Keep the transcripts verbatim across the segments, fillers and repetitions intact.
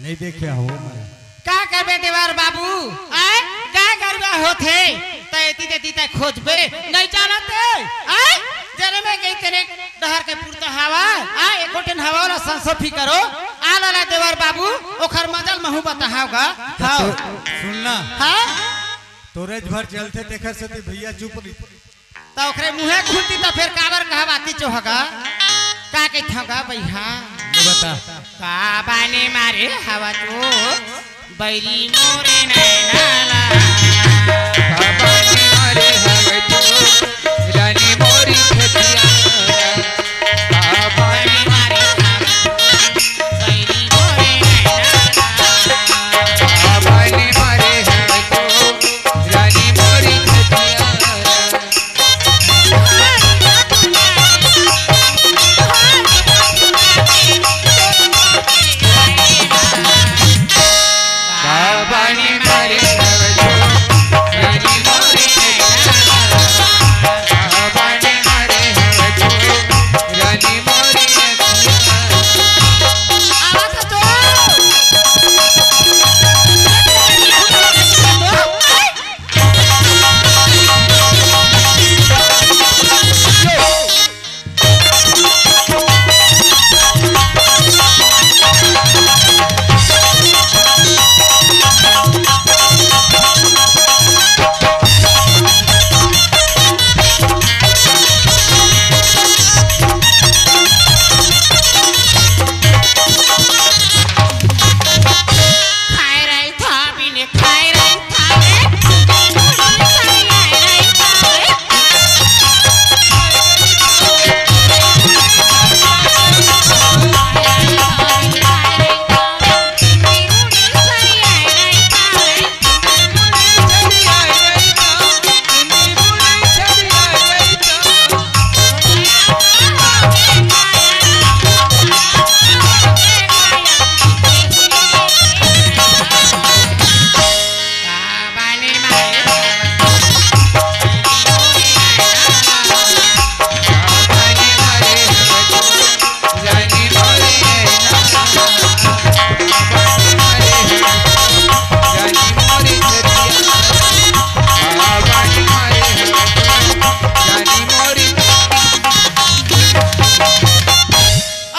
नहीं देखे हो मैं। का करबे देवर बाबू? आय, गाय गरुवा होथे, त एती तेती तै खोजबे, नहीं जानत हे? आय, जने में गई तेरे डहर के पुरता हवा, आय, एको ठन हवा वाला संसो फिकरो, आ लाला देवर बाबू, ओखर मजल महू बताहाव गा। हाँ। तो सुनना। हाँ? तोरेच भर चलथे, तेखर सेती भैया चुप रही। त ओखरे मुँहे खुलती त फेर काबर कहवाती चोहगा? का कहिथव गा बइहा? ये बता। का बानी मारे हवा तो बैरी मोरे नैना ला। का बानी मारे हवा तो रानी मोरी छतिया। का बानी मारे हवा तो बैरी मोरे नैना ला। का बानी मारे हवा तो रानी मोरी छतिया।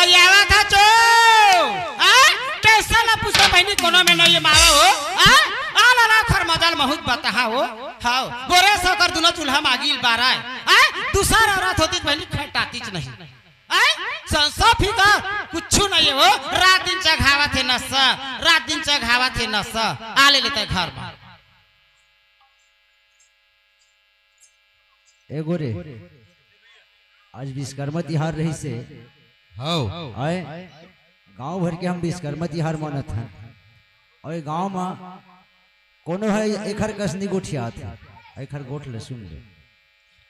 अरे आवा था चो, आ? कैसा ला पूछता बहनी कोनो में नहीं मारा हो, आ? आ ला ला खर मजाल महूत बताहा हो, हाव, गोरे सो कर दुनो चूल्हा मागिल बाराय, आ? दूसर औरत होती तो बहनी खटातीच नहीं, आ? संसो फिकर कुछु नहीं हो, रात दिन चघावत हे नस, रात दिन चघावत हे नस, आ ले लेते घर में। ए गोरे, आज विश्वकर्मा तिहार रहिसे। हव। आय, गांव भर के हम विश्वकर्मा तिहार मानत हन। अउ ए गांव म कोनो ह एखर कस नी गोठियात हे। एखर गोठ ले सुन ले।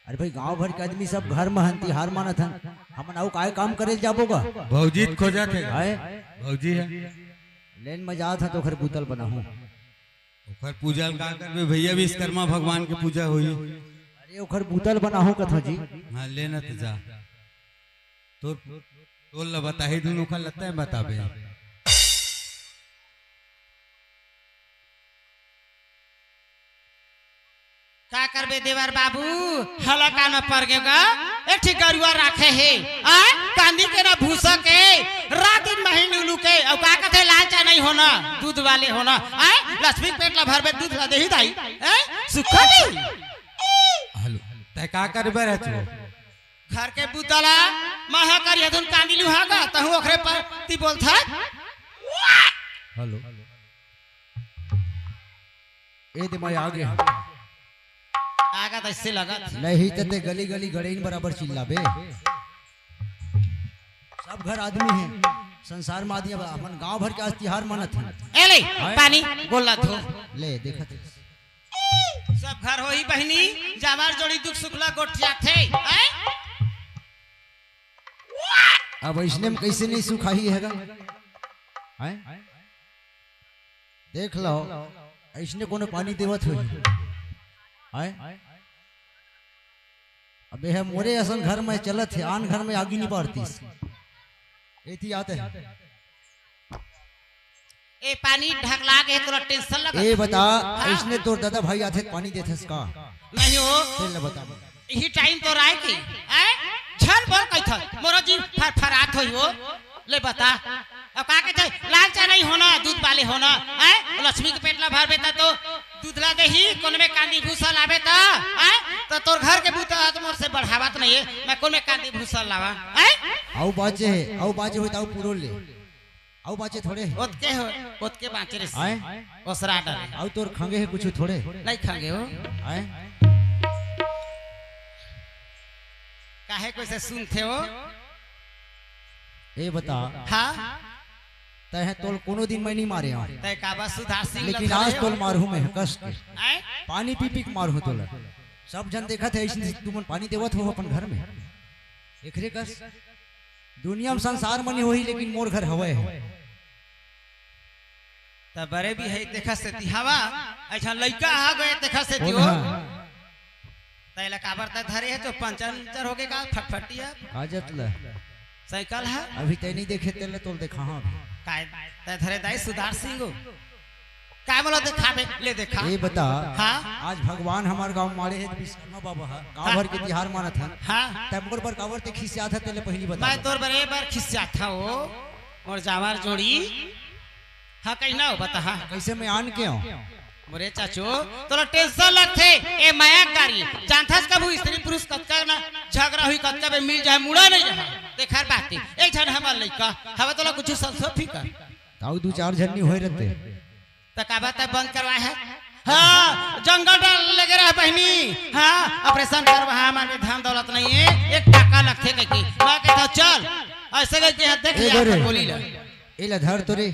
अरे भाई, गांव भर के आदमी सब घर म हन, तिहार मानत हन। हमन अउ काय काम करे जाबो गा? भौजी खोजत हे। आय? भौजी हे। लेन म जात हन त ओखर बूता ल बनाहूं। ओखर पूजा ल का करबे भैया, विश्वकर्मा भगवान के पूजा होही। अरे ओखर बूता ल बनाहूं कथंव जी। हां, ले न त जा। तोर, तोर ल बताही धुन, ओखर ल तैं बताबे। का करबे देवर बाबू, हलाकान म पर गेव गा। एक ठी गरुवा राखे हे, आ? कांदी के ना भूसा के, रात दिन महीन उलू के, अउ का कथे लाल चा नहीं होना, दूध वाले होना, आ? लक्ष्मी पेट ला भरबे दूध ला देही दाई, ए? सुखा नहीं। हेलो, तैं का करबे रहत हो? घर के बुता ला, महा करिया धुन कांदी लुहा गा, तहूं ओखरे पर ती बोलथा। हेलो। ए दे मैं आ गे हंव। आगा त अइसे लगत। नहीं त ते गली गली गड़ेन बराबर चिल्लाबे। सब घर आदमी हे, संसार म आदमी हे, अपन गांव भर के आज तिहार मनत हे। ए ले, हाय। पानी, गोला धो। ले, देखत हे। सब घर होही बहिनी, जामर जोड़ी दुख सुख ला गोठियाथे। हैं? अब अइसने म कइसे नहीं सुखाही हे गा? हैं? देख लो, अइसने कोनो पानी देवत होही। हैं? अब यह मोरे असन घर में चलत हे, आन घर में आगी नहीं बारतीस। एती आते हैं। ए, पानी ढकला के तोला टेंशन लगत ए, हे। बता, हाँ। इसने तोर दादा भाई आथे त पानी देथस का? नहीं हो। तेल ले बता। यही टाइम तो राय के, हैं? झन बोल कहिथस, मोरो जी फरफरात होई हो। ले बता। अब का कहिथे, लाल चाय नहीं होना, दूध वाले होना, हैं? लक्ष्मी के पेट ला भर बेटा तो दूध ला देही, कोन में कांदी भूसा लाबे त, हैं? त तोर घर के बूता ह त मोर से बढ़ावत नहीं है, मैं कोन में कांदी भूसा लावा, हैं? अउ बाचे हे, अउ बाचे होई त अउ पूरो ले। अउ बाचे थोड़े हे। ओतके हो, ओतके बाचे रे। आय? ओसरा डरे। अउ तोर खंगे हे कुछु थोड़े? नहीं खंगे हो। आय? काहे कोई से सुनथे हो? ए बता। हाँ? तैं हे तोल कोनो दिन मैं नहीं मारे हूँ। तैं काबर सुधार सिंह लेकिन लखन आज हे तोल हो? मारहूँ मैं कस के। आय? पानी पी पी के मारहूँ तोला। सब झन देखत हे, अइसने तुमन पानी देवत हो अपन घर में। एकरे कस। दुनिया में संसार मनी होही, लेकिन मोर घर हवय हे। त बरे भी हे, तेखर सेती हवा, अइसन लइका हा गए, तेखर सेती कोन हो। हा? तैला काबर त धरे हे, जो पंचर उंचर होगे का, फटफटिया? काजत ल। साइकिल हा? अभी तैं नहीं देखे, तेला तोल देखा, हाँ, अभी। काय, तैं धरे दाई सुधार सिंह हो। काय मोला देखाबे? ले देखा। ए बता, हाँ? आज भगवान हमार गाँव मारे हे, त विश्वकर्मा बाबा हा, गाँव हाँ। भर के तिहार मानत हन। हाँ। तैं मोर बर काबर ते खिसियात हा, तेला पहिली बता। मैं तोर बर ए बर खिसियात हँव, मोर जांवर जोड़ी। हाँ, कहीं ना हो, बता, हाँ। कइसे मैं आन के हँव? मोरे चाचो, तोला टेंशन लगथे, ए मया कारी। जानथस कभू स्त्री पुरुष कतका ना झगरा होही, कतका बे मिल जाए, मुड़ा नहीं जाए। तेखर बात हे, एक झन हमर लइका, हवे तोला कुछु संसो फिकर। ताऊ दू चार झन नहीं होए रहते। त काबर तैं बंद करवाए हे? हाँ, जंगल डाल लेगे रह बहिनी। हाँ, ऑपरेशन करवा, हाँ, हमारे धन दौलत नहीं हे, एक टाका लगथे कहिके। मैं कहता हूँ, चल, अइसे कहिके हाथ देख ए लिया, गोरे, अपन बोली ला। ए ला धर तो रे।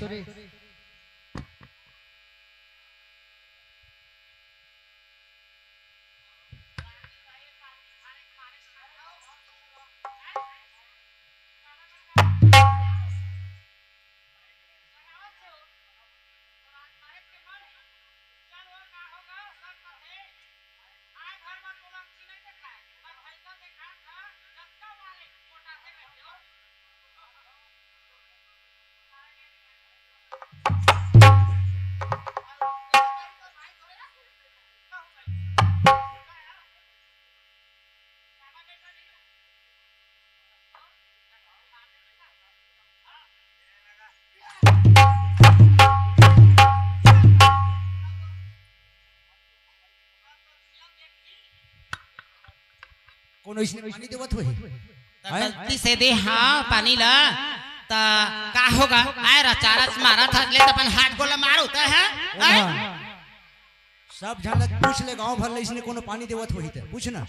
कोनो इसने पानी देवत होही? त हैं? गलती से दे, हाँ, पानी ला। त का होगा? आय रा, चारा मारा था, ले त अपन हाथ गोला मारो, त है? हैं? हाँ। सब झन ला पूछ ले, गांव भर ले, इसने कोनो पानी देवत होही त पूछ ना।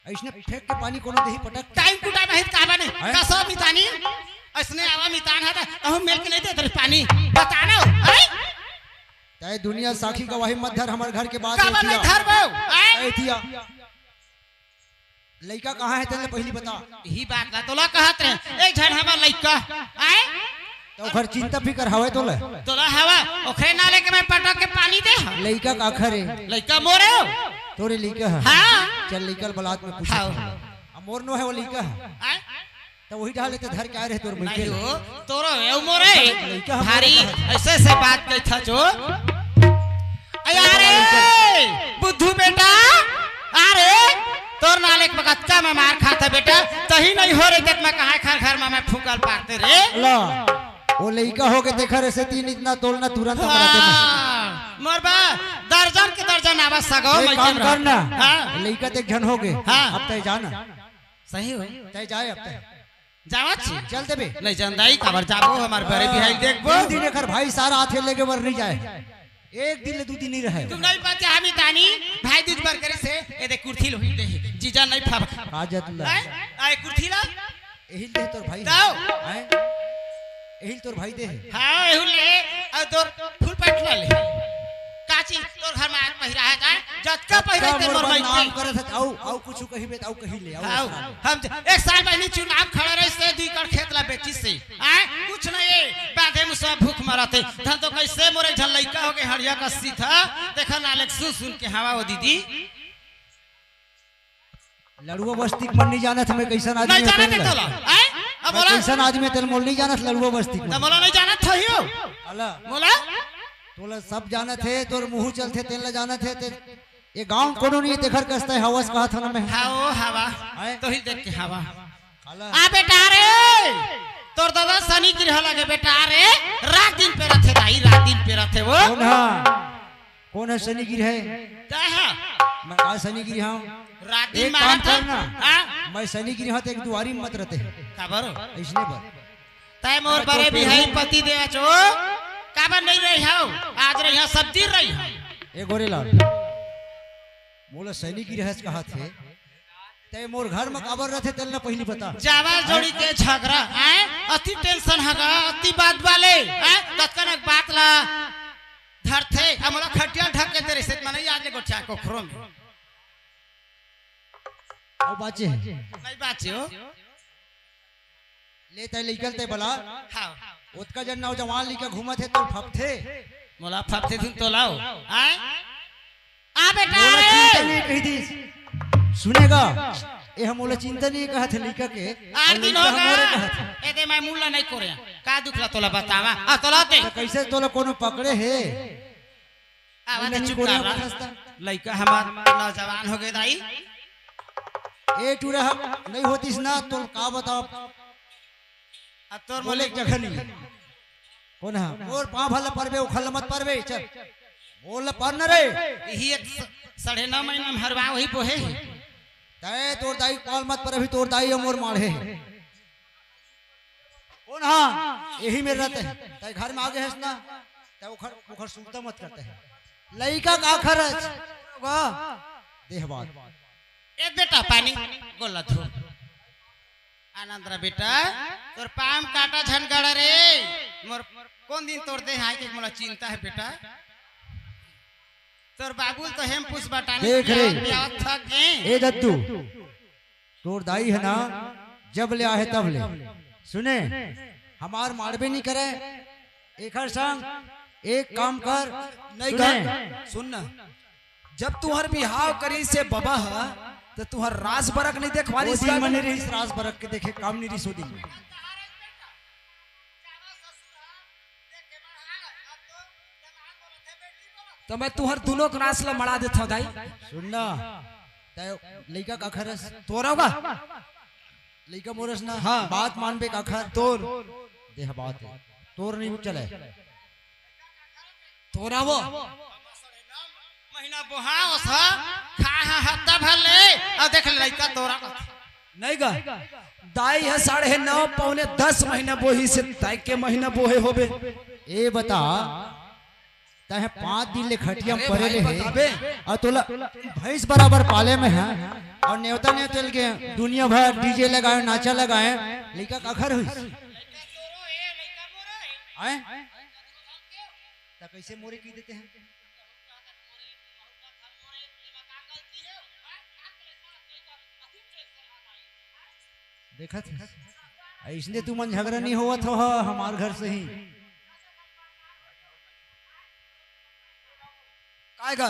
इसने फेंक के पानी कोनो देही पटक के। टाइम टू टाइम अहित काबा नहीं। हैं? कसो मितानी, इसने आवा मितान है त कहूँ मिल के नहीं देत रही पानी। बता ना, हैं? तय दुनिया साखी गवाही मत धर, हमर घर के बात काबा एथिया। नहीं धरबो, हैं? एथिया। लइका कहाँ हे, तेन ले पहिली बता। यही बात ला तोला कहत रहे, एक झन हमर लइका, आय? त ओखर चिंता फिकर हवय तोला? तोला हवा, ओखरे नाले के मैं पटक के पानी दे हँव। लइका काखर हे? लइका मोरे हो। तोरे लइका हे? हाँ। चल, लइका ल बलात में पूछत हाँ। हँव। अब मोर नो हे वो लइका हे। आय? त वही डाले त धर के आए रहे तोर मइके नहीं ला। हो, तोरो हे, वो मोरे। लइका हमर भारी लइका हे। अइसे अइसे बात कहिथा जो। अरे, अरे, बुद्धू बेटा, अरे, तोर नाले के बगतका में मार खाता बेटा, तही नहीं हो रे, जब मैं कहाँ घर घर में मैं फूकल पारते रे। ला, वो लइका हो के देखा रे से तीन इतना तोलना तुरंत हम रहते नहीं। हाँ, मोर बा, दर्जन के दर्जन आवाज सगो एक मैं काम के करना, हाँ। लइका देख झन हो गए, हाँ। अब तय जाना। सही हो। तय जाए अब तय। जावत छी। चल देबे। नहीं जान दाई, काबर जाबो, हमार बरे बिहाई देखबो। दू दिन एकर भाई सारा आथे लेगे बर नहीं जाए। एक दिन ले दू दिन नहीं रहे। तुम नहीं पहुंचे, हम ही तानी, भाई दूज बर करे से, ए दे कुर्थी लोही दे, जीजा नहीं फाब। काजत ला। हैं? आए कुर्थी ला। एहिल दे तोर भाई। दाओ। हैं? एहिल तोर भाई दे। हाँ, एहू ले, और तोर फुल पैंट ला ले। काची, तोर घर में आज पहिरा है जाए, जतका पहिरा जतका ते मोर मोर बदनाम माई के। करत है, आऊ, आऊ कुछ कही बे, आऊ कही ले, आऊ आऊ, आसान। हम ज-, एक साल पहले चुनाव खड़ा रहे से, दुई एकड़ खेत ला बेची से। आय, कुछ नहीं, बाधे में सब भूख मरत है। धन तो कैसे मोरे झन लइका हो गए, हड़िया का सीधा। देखा ना, लेक सुन सुन के हवा हो दीदी। लड़ुआ बस्ती के मन नहीं जानत, मैं कैसन आदमी नहीं हूँ, जानत तेन है ला। तोला, आय? मोला कइसन आदमी हे, तेला मोला नइ जानत, लड़ुआ बस्ती के। त मोला नइ जानत होही हो। अला। मोला? तोला सब जानत हे, तोर मुंह चलथे, तेला जानत हे, ते ये गांव कोनो नइ हे, तेखर कस तैं हवस कहत हंव ना मैं। हाँ, ओ हवा। हैं? तोही देख के हवा। अला। आ बेटा रे, तोर दादा सनी गिरह लगे बेटा रे, रात दिन पेरथे दाई, रात दिन पेरथे वो। कोन हा? कोन हा सनी गिरह? तैं हा? मैं का सनी गिरह हंव? रात दिन एक काम मारत कर ना, हाँ? मैं सनी गिरह हंव त एक दुवारी म मत रहिते। काबर? अइसने बर। तैं मोर बरे बिहाई पति देवच ओ, काबर नइ रहे हव? आज रहे हव, सब दिन रहे हव। ए गोरेलाल, मोला सनी गिरह कहत हे, तैं मोर घर म काबर रहिथे, तेला पहिली बता। जावा जोड़ी के झगरा, हैं? अति tension हगा, अति बात वाले, हैं? ततकन एक बात ला धरथे, अब मोला खटिया ढकेल दे रहिसे, त मैं नइ आज ले गोठिया कोखरो में। अउ बाचे हे? नइ बाचे हो। ले तैं लइका ल तैं बला। हाँ। ओतका जन नौजवान लइका घूमत हे, तोला फपथे। मोला फपथे धुन तोला हो। आय? आ बेटा मोला रे। चिंता नइ कहि दिस। सुने गा, ए ह मोला चिंता नइ कहत हे लइका के, आठ अउ दिन लइका हो गया। मोरे कहत हे। ए दे मैं मुल्ला नइ कोरे। का दुख ला तोला बतावा? आ तोला ते। त कइसे तोला कोनो पकड़े हे? आवा मुल्ला ते नइ चुप कोरे कर रहा। हंसता। लइका हमार नौजवान हो गए दाई। ए टूरा ह-, नइ होतिस ना, तोला का बताव? अब तोर बोले मोले एक जगह नइ हे। कोन हा? मोर पाँव भला परबे, ओखर ला मत परबे, चल। मोर ला पर न रे। यही एक स-, साढ़े नौ महीना में हरवा वही बोहे हे। तैं तोर दाई के पाँव मत परबे, तोर दाई अउ मोर माढ़े हे। कोन हा? यही मेर रहिथे। तैं घर में आगे हस ना, तैं ओखर, ओखर सुरता मत करते हे। लइका काखर हस? गा। देह बात। ए बेटा पानी, गोला धो। आनंद रा बेटा, तोर पाँव काटा झन गड़ा रे। मोर कोन दिन तोर देह आय के मोला चिंता हे बेटा। तोर बाबू ल तो हेम पूस बटानी देख रे। पियावत थक गए। ए दद्दू, तोर दाई हे ना, जब ले आहे तब ले। सुने, हमार मारबे नइ करे, एखर संग एक काम कर, नइ सुने। कर, सुन ना। जब तुहर बिहाव करिस हे बबा ह, त तुहर रास बरक नइ देखवारिस ओ दिन का? मने रहिस रास बरक के देखे, काम नइ रहिस ओ दिन। त मैं तुहर दुनों के रास ला मड़ा देथंव दाई। सुन ना, तैं लइका काखर हस? तोर होगा? लइका मोर हस ना? हाँ। बात मानबे काखर? तोर। देह बात हे। तोर नइ चले। तोर वो। महीना बोहावस, खाय हा हफ्ता भर ले, अउ देख लइका तोर। नइ गा, दाई ह साढ़े नौ पौने दस महीना बोहिस हे, तैं के महीना बोहे होबे। ए बता, तैं ह पाँच दिन ले खटिया म अरे परे भाई, रहे, बताबे। अउ तोला भैंस बराबर पाले में हे, अउ नेवता नेवते ल के दुनिया भर DJ लगाए, नाचा लगाए, लइका काखर होइस? आय? त कइसे मोरे कहि देते हे? देखत हस? अइसने तुमन झगरा नइ होवत हो, ह-, हमार घर से ही। काय गा?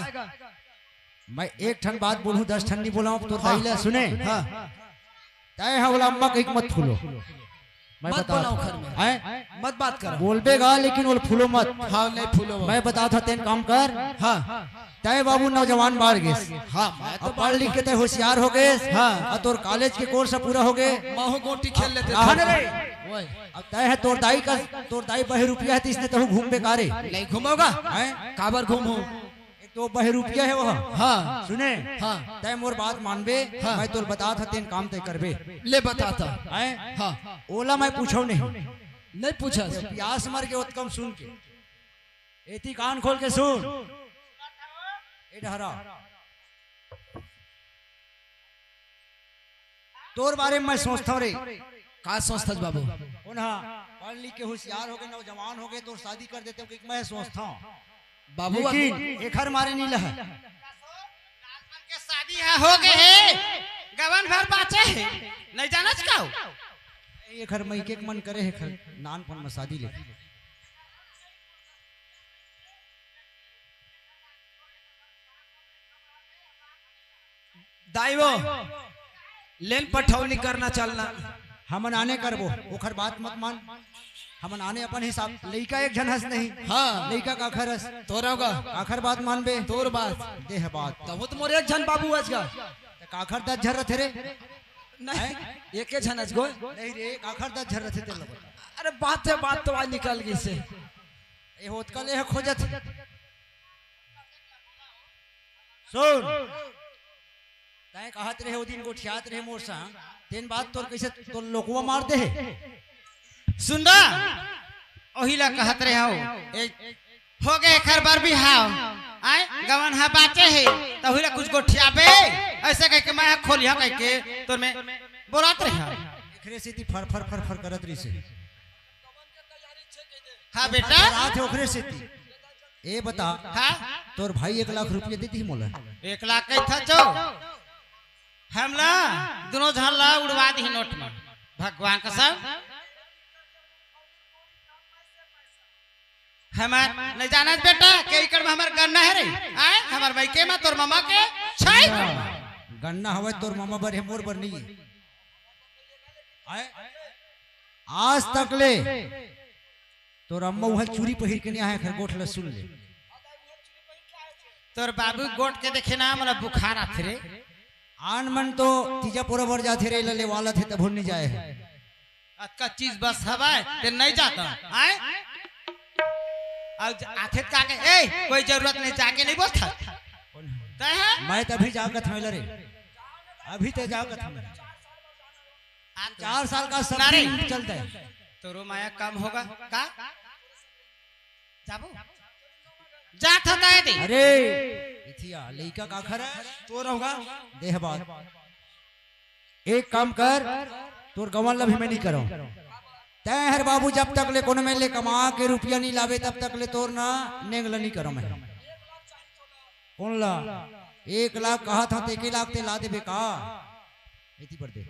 मैं एक ठन बात बोलहूँ, दस ठन नइ बोलहूँ, तोर हाँ। दाई ला सुने। हाँ। तैं ह ओला अम्मा कहिके मत फूलो। मैं मत बता बोला ओखर में। हैं? मत बात कर। बोलबे गा, लेकिन ओला फूलो मत। हाँ, नइ फूलो। मैं बतात हंव, तेन काम कर। हाँ। तैं बाबू नौजवान बाढ़ गेस। हाँ, मैं तो अब पढ़ लिख के तैं होशियार हो गेस। हाँ। अउ तोर college के course पूरा हो गे। महू गोटी खेल लेते हाँ थे। रे। ओए। अब तैं ह तोर दाई का, तोर दाई बहे रुपया हे, त इसने तहूँ घूमबे का रे? नइ घूमोगा? हैं? काबर घूमहूँ? एक तो बहे रुपया हे वो। हाँ। सुने? हाँ। तैं मोर बात मानबे, हाँ। मैं तोला बतात हंव, तेन काम तैं करबे। ले बतात हंव। हैं? हाँ। ओला मैं पूछहूँ नहीं। नइ पूछस। प्यास मर के ओतका म सुन के। एती कान खोल के सुन। ए डहरा। तोर बारे में मैं सोचथंव रे। का सोचथस बाबू? कोन हा? पढ़ लिख के होशियार हो गे, नौजवान हो गे, तोर शादी कर देतेंव कहिके मैं सोचथंव। बाबू, लेकिन एखर मारे नइ लहय। के शादी ह हो गे हे, गवन भर बाचे हे, नइ जानस का? एखर मइके के मन करे हे, एखर नानपन म शादी ले। दाई वो, लेन पठौनी करना चलना। हमन आने करबो, ओखर बात मत मान। हमन आने अपन हिसाब, लइका एक झन हस नहीं। हाँ। लइका काखर हस? तोर होगा। काखर बात मानबे? तोर बात। देह बात। तहूँ तो मोर एक झन बाबू हस गा। त काखर दस झन रथे रे? नहीं, हैं? एके झन हस गो। नहीं रे, काखर दस झन रथे तेला बता। अरे बात हे, बात तो आज निकल गइसे। ए होत का ले ह खोजत। सुन, तैं कहत रहे ओ दिन गोठियात रहे मोर संग, तेन बात तोर कइसे तोर लोकवा मार दे हे? सुन दा, ओही ला कहत रहे हव, ए, हो गे एखर बर बिहाव, आय, गवन ह बाचे हे, त ओही ला कुछ गोठियाबे, अइसे कहिके मैं ह खोलिहा कहिके तोर में बोलात रहे हव। एखरे सेती फर फर फर फर करत रहिसे। हाँ बेटा। रात हे ओखरे सेती। ए बता, हाँ? तोर भाई एक लाख रुपया दे दिही मोला। एक लाख कहिथा चो? हमला दुनों झन ला उड़वा दिही नोट में। भगवान कसम। हमर नहीं जानत बेटा, के एकड़ में हमर गन्ना हे रे। आय, हमर मइके में तोर ममा के छै। गन्ना हवय तोर ममा बर हे, मोर बर नहीं हे। आय, आज तक ले तोर अम्मा उहाँ चूरी पहिर के नहीं आए, एखर गोठ ल सुन ले। तोर बाबू गोठ के देखे ना, मोला बुखार आथे रे। आन मन तो तीजा पोरा बर जाथे रे, ल लेवालत हे तभो नहीं जाए हे। अतका चीज बस हवय, ते नहीं जाता, आय? अब ज-, आथे त का के, ए, कोई जरूरत नहीं, जाके नहीं बोलता। तय है? मैं तभी जागत हूँ रे, अभी ते जागत हूँ। आ तो चार साल का सब ना रे। दिन चलता है। तोरो माया कम होगा का? जाबो। जात हता ए दे। अरे, इथिया, लइका काखर हे? तोर होगा। देह बात। एक काम कर, तोर गवन ला भी मैं नहीं करव। तैं हर बाबू जब तक ले कोनो में ले कमा के रुपया नहीं लावे, तब तक ले तोर ना नेंग ला नहीं करव मैं। कौन ला? एक लाख कहा था, ते एक लाख ते ला देबे का? एती पर दे।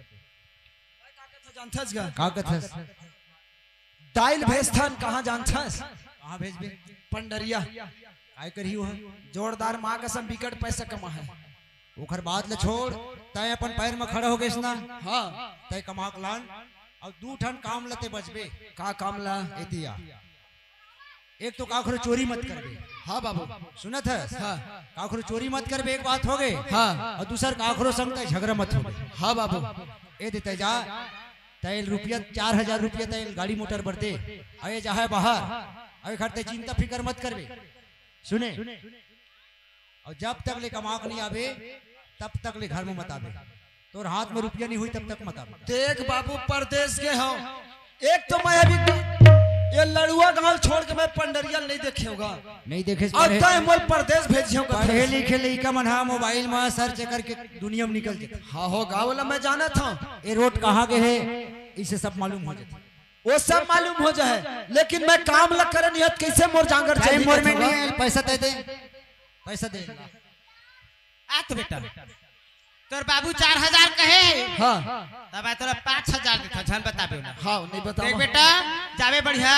जानथस गा? का कथस? दाइल भेजथन, कहाँ जानथस? कहाँ भेजबे? पंडरिया। काय करही वह? जोरदार माँ कसम बिकट पैसा कमा है। ओखर बात ल छोड़, तैं अपन पैर म खड़ा हो गेस ना? हाँ। तैं कमा के लान, अउ दू ठन काम ल ते बचबे। का काम ला? एती आ। एक तो काखरो चोरी मत करबे। हाँ बाबू। सुनत हस? हाँ। काखरो चोरी मत करबे, एक बात हो गे। हाँ। अउ दूसर काखरो संग तैं झगड़ा मत होबे। हाँ बाबू। ए दे तैं जा, तैं रुपया चार हजार रुपया तैं गाड़ी मोटर बर दे। अउ ए जाहे बाहर, अउ एखर तैं चिंता फिकर मत करबे। सुने? अउ जब तक ले कमा के नहीं आबे, तब तक ले घर में मत आबे। तोर हाथ में रुपया नहीं होही, तब तक मत आबे। देख बाबू, परदेस गे हंव। एक तो मैं अभी ये लड़ुआ गांव छोड़ के मैं पंडरिया नहीं देखे होगा। नहीं देखे से अउ पढ़े, तैं मोला परदेस भेजे हंव पढ़े कथस। लिखे लइका मन हा मोबाइल में सर्च करके दुनिया में निकल जाथे। हाँ हो, गाँव वाला मैं जानत हंव। ये रोड कहाँ के हे, इसे सब मालूम हो जाथे। वो सब मालूम हो जाए, लेकिन मैं काम ला करे नहीं हंव, कैसे मोर जांगर टाइम चली मोर में जाथे नहीं होगा? है, पैसा दे दे, पैसा दे। आ तो बेटा, तोर बाबू चार हजार कहे हे। हाँ। तब मैं तोला पाँच हजार देथंव, झन बताबे ओला। हाँ, नहीं बतावा। देख बेटा, जाबे बढ़िया,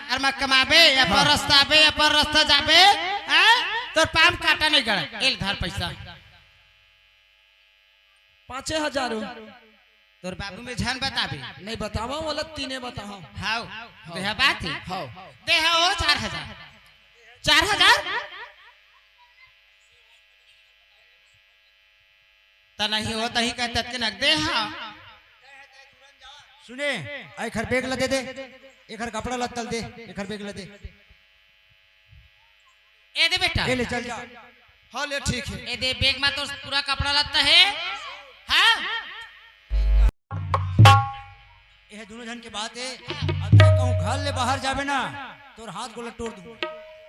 अउ मैं कमाबे, अपन हाँ। रस्ता आबे, अपन रस्ता जाबे, हैं? तोर पाम कांटा नहीं गड़े। ए ले धर पैसा। पाँचे हजार हो। तोर बाबू में झन बताबे। नहीं बतावा, ओला तीने बतावा। हाव, हाँ। देहा बात हे। हाँ। देहा ओ चार हजार। चार हजार? त नहीं हो, तही कह ततके नगदे हा। सुने, आ एखर बैग ला दे दे, एखर कपड़ा लत्ता ल दे, एखर बैग ला दे। ए दे बेटा। ए ले चल जा। हाँ ले ठीक हे। ए दे बैग मा तो पूरा कपड़ा लत्ता हे। हाँ? ए दोनों झन के बात हे। अब तैं कहूँ घर ले बाहर जाबे ना, तोर हाथ गोला टोर दूँ।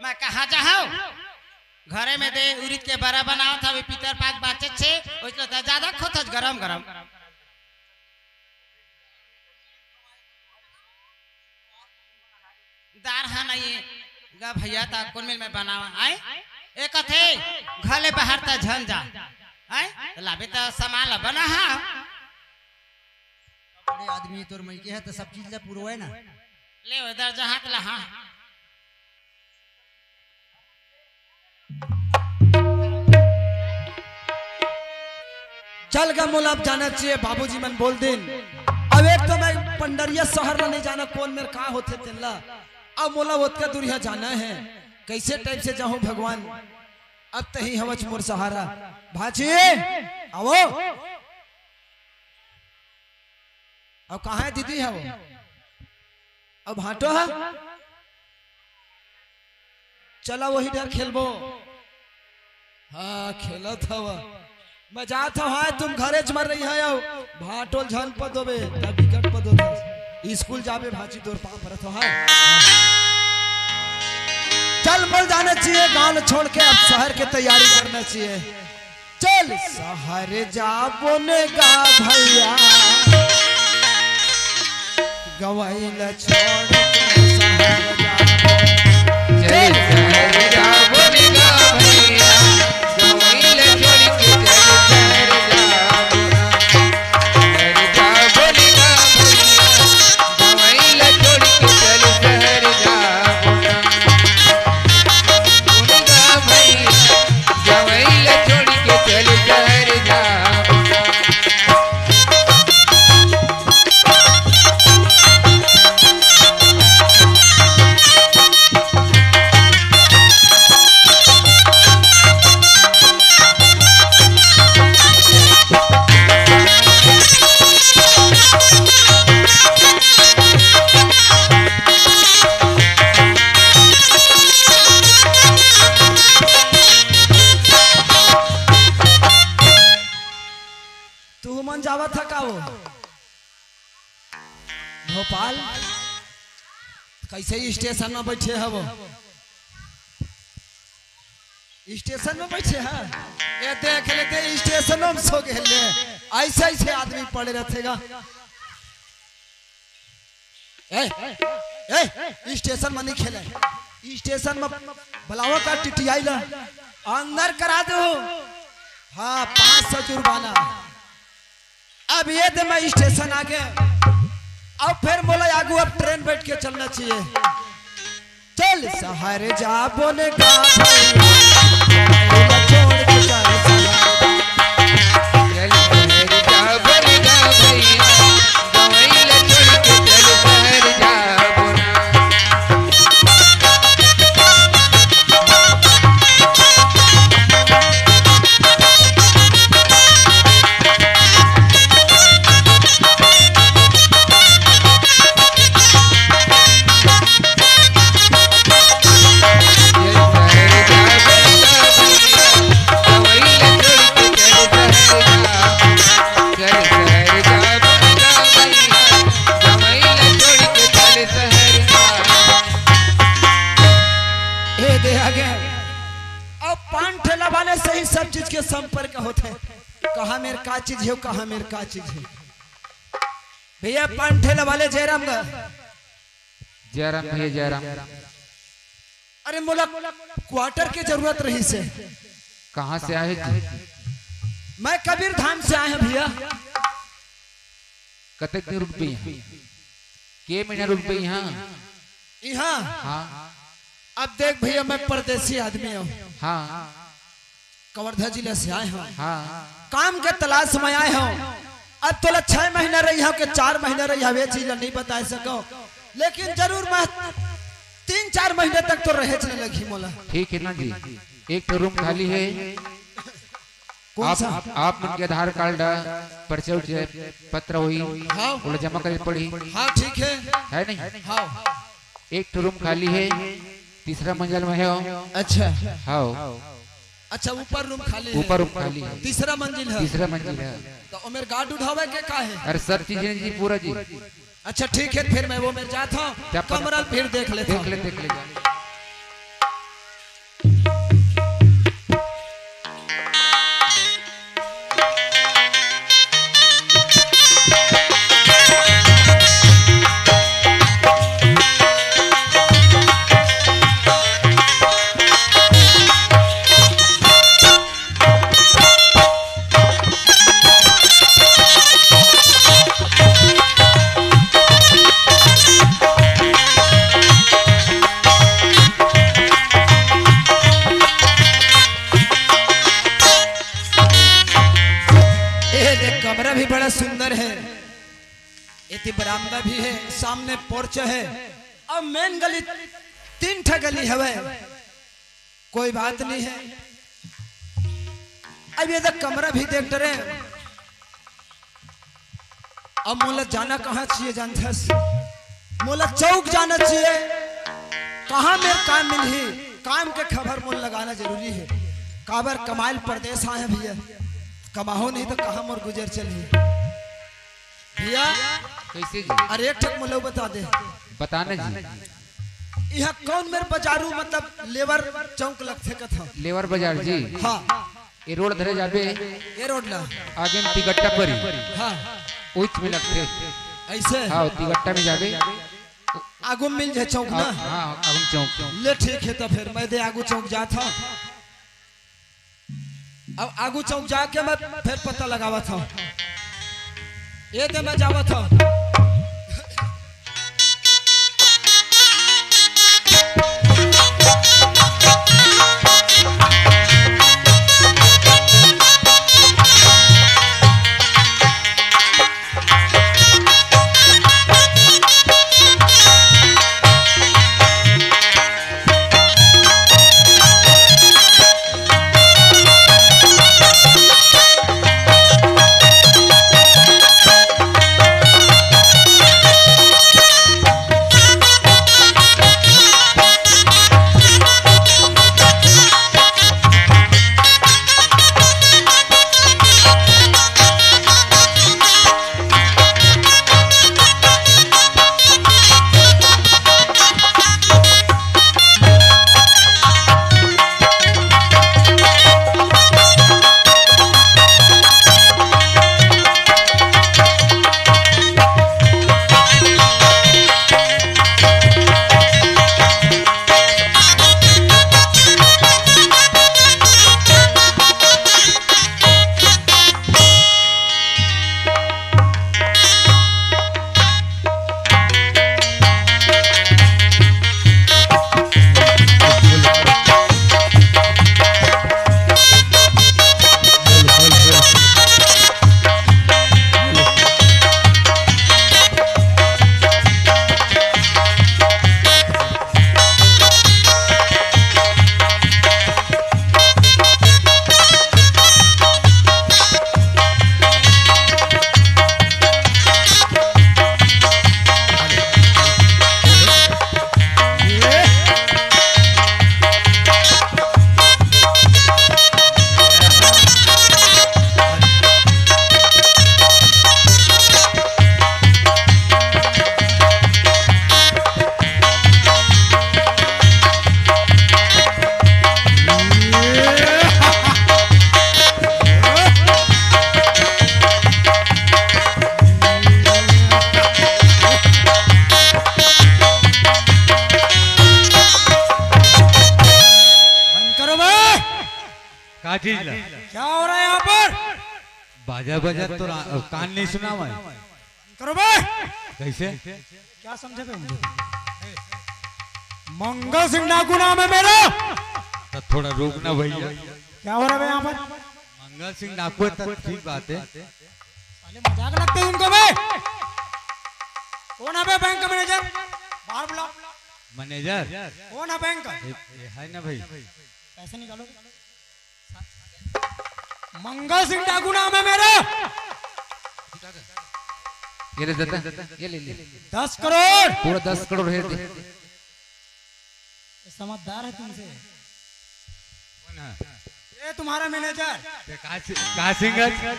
मैं कहाँ जाहूँ? घरे में दे उरिद के बरा बनावत हवे, पितर पाक बाचत छे, ओइसने त ज्यादा खोथस गरम गरम। दार हा नहीं गा भैया, त कोन मेल में बनावा? आय? ए कथे, घर ले बाहर त झन जा। आय? त लाबे त सामान ला बना हा। बड़े आदमी तोर मइके हे त सब चीज ला पुरवाए ना। ले ओ दर्जा हाथ ला, हाँ। चल गा मोला अब जाना चाहिए, बाबूजी मन बोल दिन। अब एक तो मैं पंडरिया शहर ला नहीं जाना, कौन मेर का होथे तेन ला। अब मोला ओतका दूरिहा जाना हे, कैसे टाइप से जाहूं भगवान, अब तही हवच मोर सहारा। भांची, आवो। अब कहाँ हे दीदी, हव? अब भांटो हा? चला वही डर खेलबो। हाँ, खेलत हव। मैं जात हव, हाँ, तुम घरे च मर रही है, आओ। भांटो ल झन पदोबे, तब बिकट पदो था। स्कूल जाबे, भांची तोर पाँव परत हव, हाँ। चल, मल जाना चाहिए, गांव ल छोड़ के अब शहर के तैयारी करना चाहिए। चल शहर जाबो ने गा भैया, गंवई ल छोड़ के शहर जाबो। चल शहर जाबो ने गा भैया, गंवई ल छोड़ के चल शहर जाबो ना। शहर जाबो ने गा भैया, गंवई ल छोड़ के चल शहर जाबो ना। सुन गा भैया, गंवई ल छोड़ के चल शहर जाबो ना। तू मन जावत ह का वो? भोपाल? कैसे स्टेशन में बैठे हव? स्टेशन में बैठे ह? ये देख लेते, स्टेशनों में सो गए ले। ऐसे ऐसे आदमी पड़े रहते गा। ए, ए, स्टेशन में नहीं खेले। स्टेशन में बुलावा का टीटीआई ला। अंदर करा दो। हाँ, पाँच सौ जुर्माना। अब ये दे मैं स्टेशन आ गए। अब फिर मोला आगू अब ट्रेन बैठ के चलना चाहिए। चल शहर जाबो ने गा भैया, छोड़ के चल शहर। चल शहर जाबो ने गा भैया, गंवई ल छोड़ के चल शहर जाबो ना। ए दे आ गया। अब पान ठेला वाले से ही सब चीज के संपर्क होथे। कहाँ मेर का चीज हे, कहाँ मेर का चीज हे। भैया, पान ठेला वाले जयराम गा। जयराम भैया, जयराम। अरे, मोला क्वार्टर के जरूरत रहिस हे। कहाँ से आए जी? मैं कबीर धाम से आए हँव भैया। कतेक दिन रुकबे इहाँ? के महीना रुकबे इहाँ? इहाँ? हाँ। अब देख भैया, मैं परदेसी आदमी हँव। हाँ। कवर्धा जिला से आए हँव। हाँ। काम के तलाश में आए हँव। अब तोला छह महीना रहिहँव के चार महीना रहिहँव, ये चीज ला नहीं बता सकँव, लेकिन जरूर मैं तीन चार महीने तक तो रहेच ल लगही मोला। ठीक है ना जी, एक ठो रूम खाली है। कौन आप, सा? आप मन के आधार कार्ड, परिचय उरिचय पत्र होही, हाँ। ओला जमा करे पड़ही। हाँ, ठीक है। है नहीं? हाँ। एक ठो रूम खाली है, तीसरा मंजिल में है। अच्छा। हाँ। अच्छा, ऊपर रूम खाली है। ऊपर रूम खाली है। तीसरा मंजिल है। तीसरा मंजिल है। तो ओमेर गार्ड उठावे के का है? अरे, सब चीजें जी, पूरा जी। अच्छा, ठीक है, फिर मैं वो मेर जात हँव, क्या पता? कमरा फिर देख लेत हँव। देख ले, देख ले। ए देख, कमरा भी बड़ा सुंदर है। एती बरामदा भी हे, सामने पोर्च हे, अउ मेन गली, तीन ठा गली हवय। कोई बात नहीं हे। अब ये तक कमरा भी देख डरे। अब मोला जाना कहाँ चाहिए जानथस? मोला चौक जाना चाहिए। कहाँ मेर काम मिलही? काम के खबर मोला लगाना जरूरी हे। काबर कमाइल परदेस आए हंव भइया, कमाहूं नहीं त कहाँ मोर गुजर चलही? भइया, कइसे जी? अरे एक ठक मोला बता दे। बताना जी। इहाँ कौन मेर बजारू, मतलब लेबर चौक लगथे कथा? लेबर बजार जी। हाँ। ये रोड धरे जाबे। ये रोड ला। आगे में तिगट्टा परी। हाँ। उच में लगथे। अइसे? हाँ, तिगट्टा में जाबे। आगू में मिल जाए चौक ना? हाँ, आगू में चौक। ले ठीक हे, त फेर मैं दे आगू चौक जात हंव। अब आगू चौक जाके मैं फेर पता लगावत हंव। ए दे मैं जावत हंव। बंद करो बे। का चीज ला? क्या हो रहा है यहाँ पर? बाजा बजा तो रा-, कान नहीं सुना मैं। करो बे। कैसे? क्या समझे बे मुझे? मंगल सिंह डाकू नाम है मेरा। तो थोड़ा रुक ना भैया। क्या हो रहा है बे यहाँ पर? मंगल सिंह डाकू है तो ठीक बात है। साले मजाक लगते हैं तुमको बे। कौन है बे बैंक का मैनेजर? बाहर बुलाओ। मैनेजर? कौन है बैंक का? ये, ये है ना भाई। पैसे निकालो। मंगल सिंह डाकू नाम है मेरा। ये ले देता, ये ले ले। दस करोड़। पूरा दस करोड़ है दे। ये समझदार है तुमसे। कौन है? ये तुम्हारा मैनेजर। ये का सि-, का सिंह है?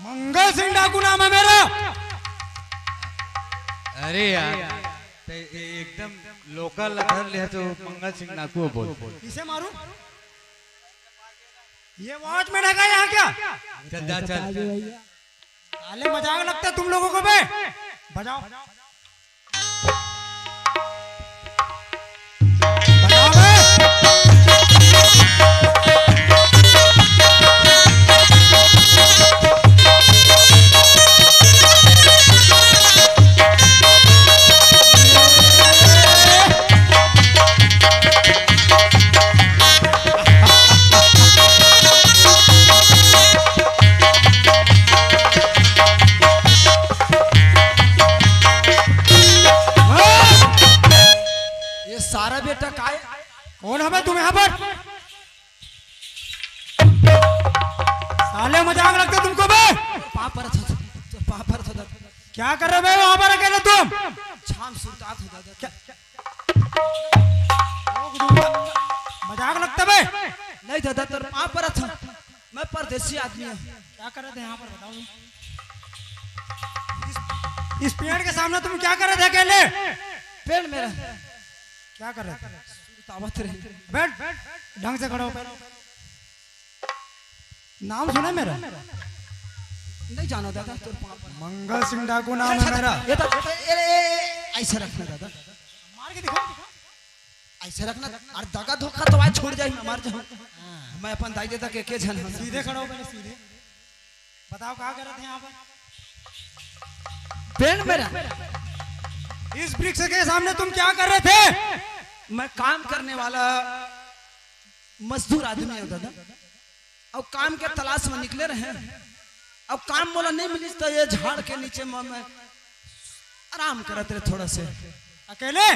मंगल सिंह डाकू नाम है मेरा। अरे यार, ते ए-, एकदम लोकल अधर ले तो मंगल सिंह डाकू बोल। किसे मारूं? ये वॉचमैन है क्या यहाँ क्या? चल जा, चल, चल। साले मजाक लगता है तुम लोगों को बे। बजाओ। बजाओ बे। तुमको बे? पाँव परत हँव, तोर पाँव परत हँव दादा। क्या कर रहे बे वहाँ पर अकेले तुम? छाम सुरतात हँव दादा। क्या? मजाक लगता बे? नहीं दादा, तोर पाँव परत हँव। मैं परदेसी आदमी हँव। क्या कर रहे थे यहाँ पर, बताओ? इस, इस पेड़ के सामने तुम क्या कर रहे थे अकेले? पेड़ मेरा। क्या कर रहे थे? सुरतावत रहे। बैठ, ढंग से खड़ा हो पहले। नाम सुना मेरा? नहीं जानँव दादा, तोर पाँव परँव। मंगल सिंह डाकू नाम है मेरा। ये तो, ये तो, ए, ए, ए, ऐसे रखना दादा। मार के दिखा। ऐसे रखना। अरे दगा धोखा तो आज छूट जाही, मैं मर जाहूँ। मैं अपन दाई ददा के, के झन हँव। सीधे खड़ा हो पहले, सीधे। बताओ, क्या कर रहे थे यहाँ पर? पेड़ मेरा। इस वृक्ष के सामने तुम क्या कर रहे थे? मैं काम करने वाला मजदूर आदमी हँव दादा। अउ काम के तलाश में निकले रहेन। अउ काम मोला नहीं मिलिस, त ये झाड़ के नीचे में मैं आराम करत रहे थोड़ा से। अकेले?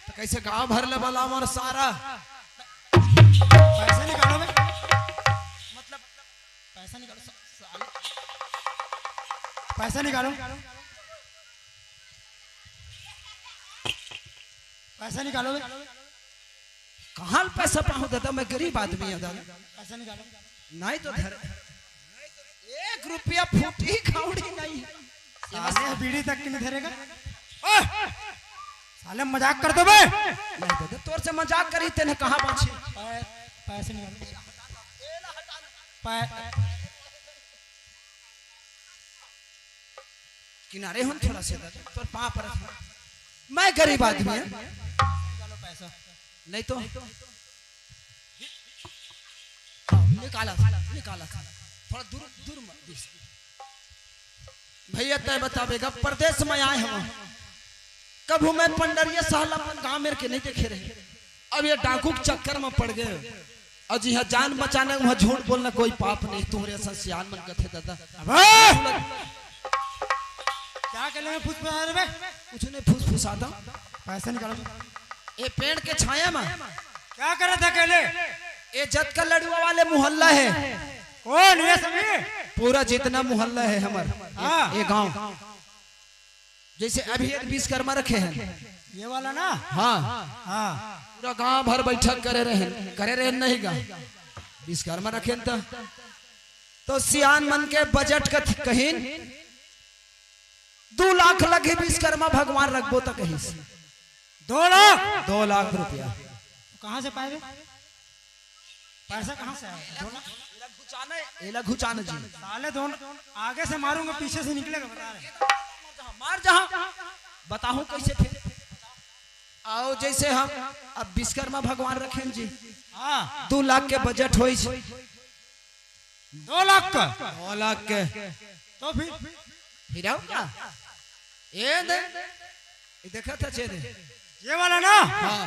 त कैसे गांव भर ले बलावँव सारा। पैसा निकालो बे। मतलब, पैसा निकालो, सा-, साले। पैसा निकालो। पैसा निकालो बे। कहाँ ले पैसा पाहूँ दादा, मैं गरीब आदमी हँव दादा। पैसा निकालो। नहीं तो धर, एक रुपया फूटी कौड़ी नहीं। साले बीड़ी तक के नहीं धरेगा। ओए! साले मजाक करत हँव बे। नहीं दादा, तोर से मजाक करी तेने कहाँ बाँची। पै-, पैसे निकालो। पै-, किनारे हो न थोड़ा से दादा, तोर पाँव परत हँव। मैं गरीब आदमी हँव। निकालो पैसा। नहीं तो। हाँ, निकाला, निकाला। थोड़ा दूर, दूर मत दिस। भैया, तैं बताबे गा, परदेस में आए हँव। कभू मैं पंडरिया साला अपन गाँव मेर के नहीं देखे रहेंव। अब ये डाकू के चक्कर में पड़ गेंव। अउ जिहाँ जान बचाना, उहाँ झूठ बोलना कोई पाप नहीं। तुम्हरे असन सियान मन कथे दादा। अबे! क्या कहले में फुसफुसा रहे बे? कुछ नहीं फुसफुसात हँव। पैसा निकालो। ये पेड़ के छाया में। क्या करत हस अकेले? ये जतका लड़ुआ वाले मोहल्ला हे। कौन ये सभी? पूरा जितना मोहल्ला हे हमर, हाँ। ये गाँव। जैसे अभी एक विश्वकर्मा रखे हन। ये वाला ना? हाँ। हाँ। पूरा गांव भर बैठक करे रहेन, करे रहेन नहीं गा। विश्वकर्मा रखेन त, तो सियान मन के बजट कहिन, दू लाख लगही विश्वकर्मा भगवान रखबो त कहिस। दो लाख? दो लाख रुपया। कहाँ से पाए बे? पैसा कहाँ से आया? एला घुचाना, एला घुचाना जी। साले दोनों आगे से मारूंगा, पीछे से निकलेगा, बता रहे। मार जहाँ, बताहूँ कैसे फिर। अउ जैसे हम अब विश्वकर्मा भगवान रखेन जी, हाँ। दू लाख के बजट होइस। दो लाख का? दो लाख के। तो फिर? फिर अउ का? ये दे, ये देखत हस, ये दे। ये वाला ना? हाँ।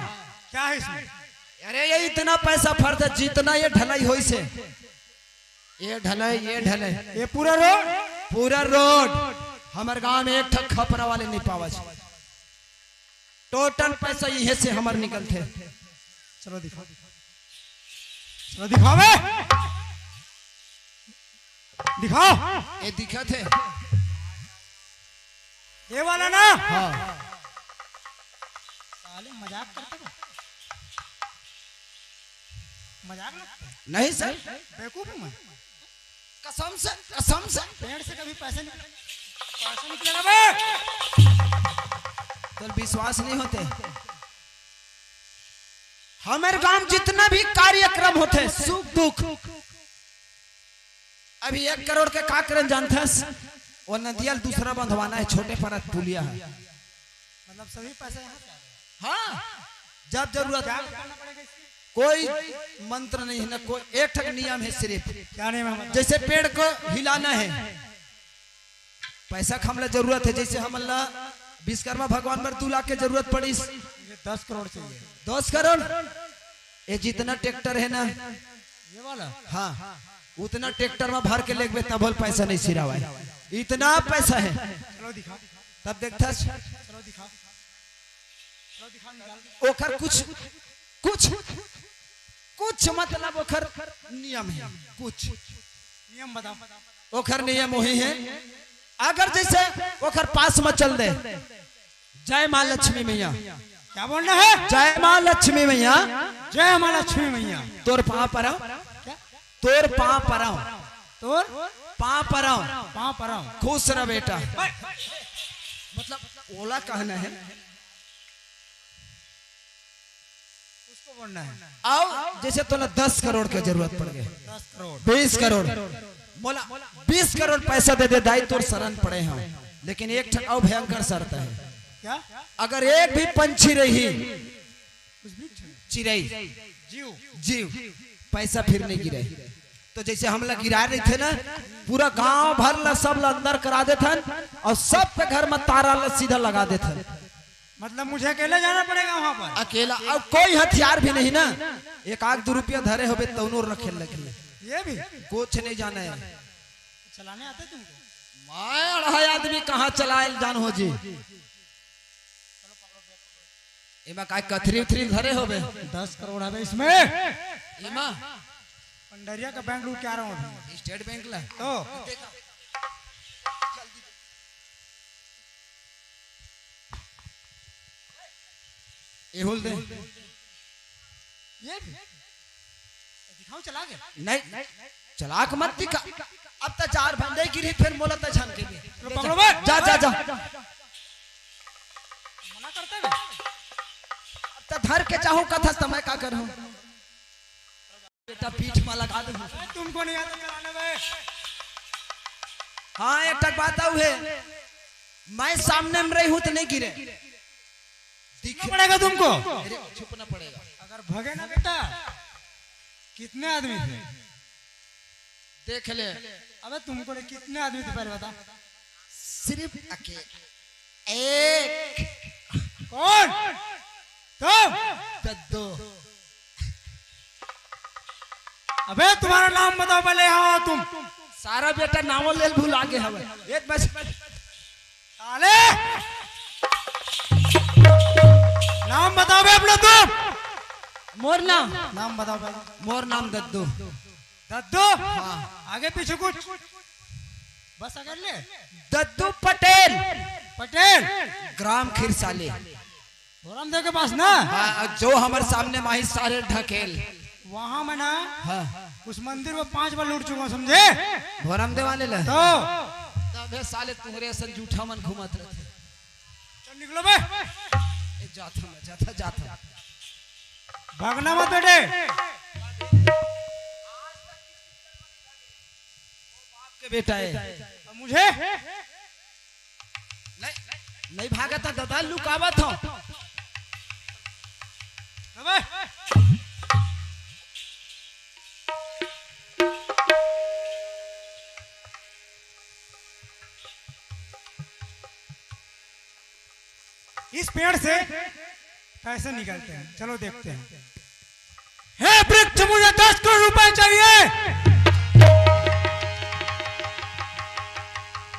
क्या है इसमें? अरे, ये इतना पैसा फरथे, जितना ये ढलाई होइस हे। ये ढलाई, ये ढलाई। ये पूरा रोड? पूरा रोड। हमर गांव में एक ठक खपरा वाले नहीं पावस। टोटल पैसा इहे से हमर निकलथे। चलो दिखाओ। चलो दिखाओ बे। दिखाओ। ये दिखत हे। ये वाला ना? हाँ। साले मजाक करत हे। मजाक ना? नहीं सर। बेवकूफ हूँ मैं। कसम से, कसम से। पेड़ से कभी पैसे निकले, पैसे निकलेगा बे? तो विश्वास नहीं होथे। हमर गांव जितना भी कार्यक्रम होथे, सुख दुख, अभी एक करोड़ के का करेन जानथस? वो नदिया ल दूसरा बंधवाना हे, छोटे परत पुलिया हे। मतलब सभी पैसा यहाँ से आ रहा है? हाँ, जब जरूरत हो। कोई मंत्र नहीं हे ना, कोई एक ठक नियम हे सिर्फ। क्या नियम हे? जैसे पेड़ को हिलाना हे, पैसा के हमला जरूरत हे, जैसे हमला विश्वकर्मा भगवान बर दू लाख के जरूरत पड़िस। ये दस करोड़ चाहिए। दस करोड़? ये जितना ट्रैक्टर हे ना, ये वाला? हाँ, उतना ट्रैक्टर में भर के लेगबे तभो ले पैसा नहीं सिरावय। इतना पैसा हे। चलो दिखाओ। तब देखथस। चलो दिखाओ। चलो दिखाओ, निकाल के। ओकर कुछ, कुछ, कुछ मतलब ओकर नियम हे, कुछ। नियम बताओ। ओखर नियम वही है। अगर जैसे ओखर पास में चल दे, जय माँ लक्ष्मी मैया। क्या बोलना है? जय माँ लक्ष्मी मैया। जय माँ लक्ष्मी मैया। तोर पाँव परव। क्या? तोर पाँव परव। तोर? पाँव परव। पाँव परव। खुश रह बेटा। मतलब ओला कहना है। उसको बोलना है। आओ, जैसे तोला दस करोड़ के जरूरत पड़ गए, दस करोड़। बीस करोड़, बोला, बीस करोड़ पैसा दे दे दाई, तोर शरण पड़े हम, लेकिन एक ठन अउ भयंकर शर्त है। क्या? अगर एक भी पंछी रही, चिरई, जीव। जीव, पैसा फिर नहीं गिरे। तो जैसे हमला गिरा रही थे ना, पूरा गांव भर ला, सब ला अंदर करा देथन अउ सबके घर में तारा ला सीधा लगा देथन। मतलब मुझे अकेले जाना पड़ेगा वहाँ पर? अकेला, अब कोई हथियार भी नहीं ना, एक आध दू रुपया धरे होबे तौनो रखे लगी। ये भी? कुछ नहीं जाना है। चलाने आते तुमको? मैं अढ़ाई आदमी कहाँ चलाए जान हो जी। एमा काय कथरी उथरी धरे होबे? दस करोड़ हवे इसमें। एमा? पंडरिया का बैंक लूट के आ रहा हूँ अभी। स्टेट बैंक ला? तो? ए होल दे। ये भी? दिखाऊं चला के? नहीं, चला के मत दिखा। अब त चार बंदे गिरी, फिर मोला त झन के दे। लो, पकड़ो बे। जा, जा, जा। मना करते बे। अब त धर के चाहूं कथस त मैं का करूं? बेटा पीठ में लगा दे। तुमको नहीं आता चलाने बे। हाँ, एक ठक बात आऊ है, मैं सामने में रही हूँ तो नहीं गिरे। दिखना पड़ेगा तुमको। अरे, छुपना पड़ेगा। अगर भगे ना बेटा, कितने आदमी थे? देख ले। अबे तुमको ले कितने आदमी थे पहले बता। सिर्फ अकेले एक। कौन? तुम? दद्दू। अबे तुम्हारा नाम बताओ पहले, यहाँ आओ तुम। सारा बेटा नामो लेल भुला गे हवे। एक बस। साले। नाम बताओ बे अपना तुम। मोर नाम? नाम बताओ पहले। मोर नाम दद्दू। दद्दू? हाँ। आगे पीछे कुछ? बस अगर ले। दद्दू पटेल। पटेल। ग्राम खिरसाली। धोरमदेव के पास ना? हाँ, जो हमर सामने माही सारे ढकेल। वहाँ मैं ना हाँ। उस मंदिर को पांच बार लूट चुका हूँ, समझे? धोरमदेव वाले ले? तो? तबे साले तुम्हरे असन जूठा मन घूमत रहते। चल निकलो बे। ए, जाता मैं, जाता, जाता। भागना मत बेटे। के बेटा है। अब मुझे? नहीं, नहीं भागत था दादा, लुकावत हो। अबे। इस पेड़ से पैसे निकलते हैं, चलो देखते हैं। हे वृक्ष, मुझे दस करोड़ रुपए चाहिए।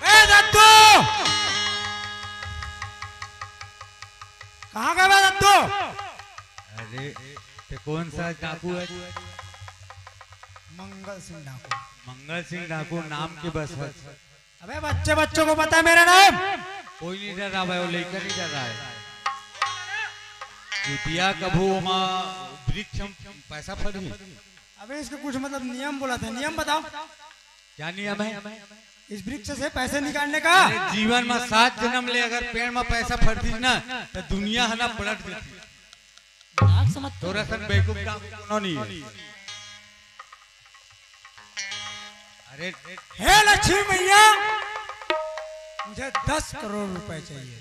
ए दत्तू, कहाँ गए बे दत्तू? अरे, ते कौन सा डाकू है? मंगल सिंह डाकू। मंगल सिंह डाकू नाम के बस है। अबे बच्चे बच्चों को पता है मेरा नाम? कोई नहीं डर रहा भाई, वो लेकर नहीं डर रहा है। चुतिया कभू ओमा वृक्ष में पैसा फरी। अबे इसके कुछ मतलब नियम बोला था, नियम बताओ। क्या नियम है? इस वृक्ष से पैसे निकालने का। अरे जीवन में सात जन्म ले अगर पेड़ में पैसा फरतीस ना, तो दुनिया है ना पलट देती। मजाक समझ तोरा सन बेवकूफ का कोनो नहीं है। अरे हे लक्ष्मी मैया, मुझे दस करोड़ रुपए चाहिए।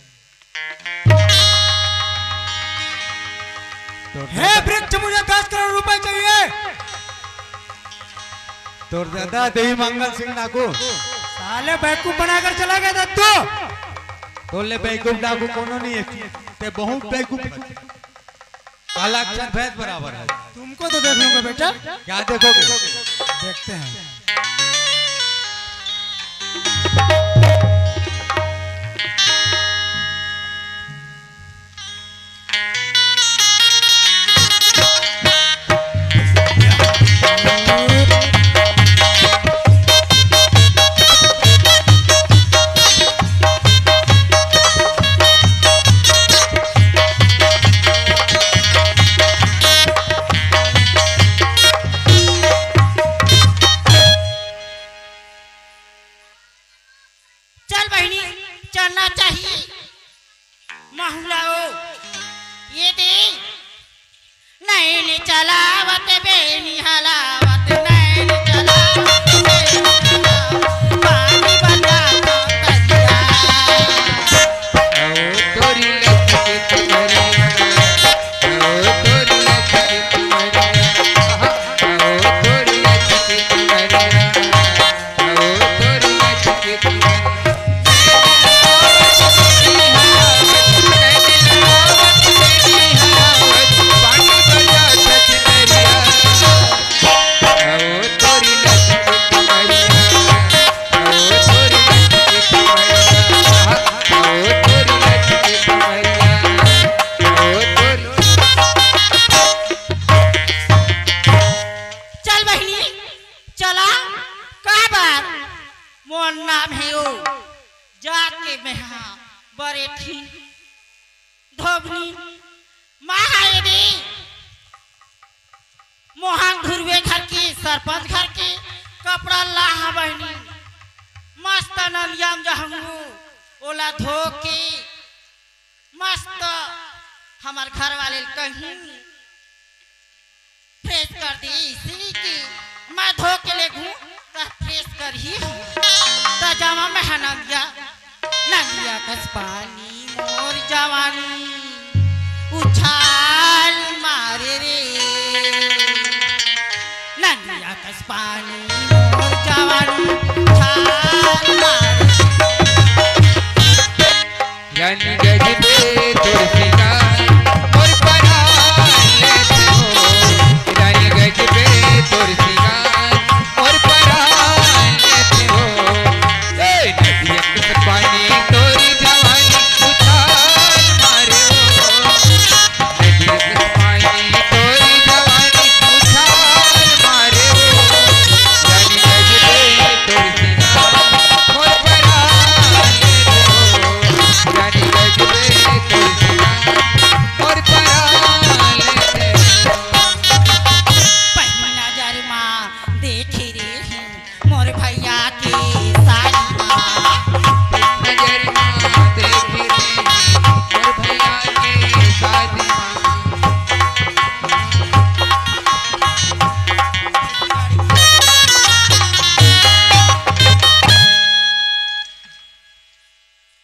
तो हे वृक्ष, मुझे दस करोड़ रुपए चाहिए। तोर दादा देवी मंगल सिंह डाकू। साले बेवकूफ बनाकर चला गया दत्तू। तोले बेवकूफ डाकू कोनो नहीं है। ते बहुत बेवकूफ। काला अक्षर भैंस बराबर है। तुमको तो देख लूंगा बेटा। क्या देखोगे? देखते हैं। चलना चाहिए। महुआ ओ, ये दे, नैन चलावत बेनी हलावत, नैन चलावत बेनी हलावत, पानी बजाता तजिया। ओ तोरी लचकी कमरिया, ओ तोरी लचकी कमरिया, ओ तोरी लचकी कमरिया। चल बहिनी, चला, काबर? मोर नाम हे ओ, जाके मेहा बरेठी धोबनी। माँ हाय रे, मोहन धुर्वे घर के, सरपंच घर के कपड़ा लाहा बहिनी। मस्त नंदिया म जहूँ, ओला धो के मस्त हमर घर वाले ल कहीं फ्रेश कर दी, इसी की मैं धो के लेगहूँ, त फ्रेश करही। त जावा मेहा नंदिया, नंदिया कस पानी मोर जवानी उछाल मारे रे, नंदिया कस पानी मोर जवानी उछाल मारे। रानी गजबे तोर सिंगार, मोर परान लेत हो। रानी गजबे तोर सिंगार, मोर परान लेत हो। ए, नदिया के पानी तोरी जवानी उछाल मारे हो। पहिली नजर मा देखे रे मोर भैया के सारी माँ। नजर मा देखे रे मोर भैया के सारी माँ।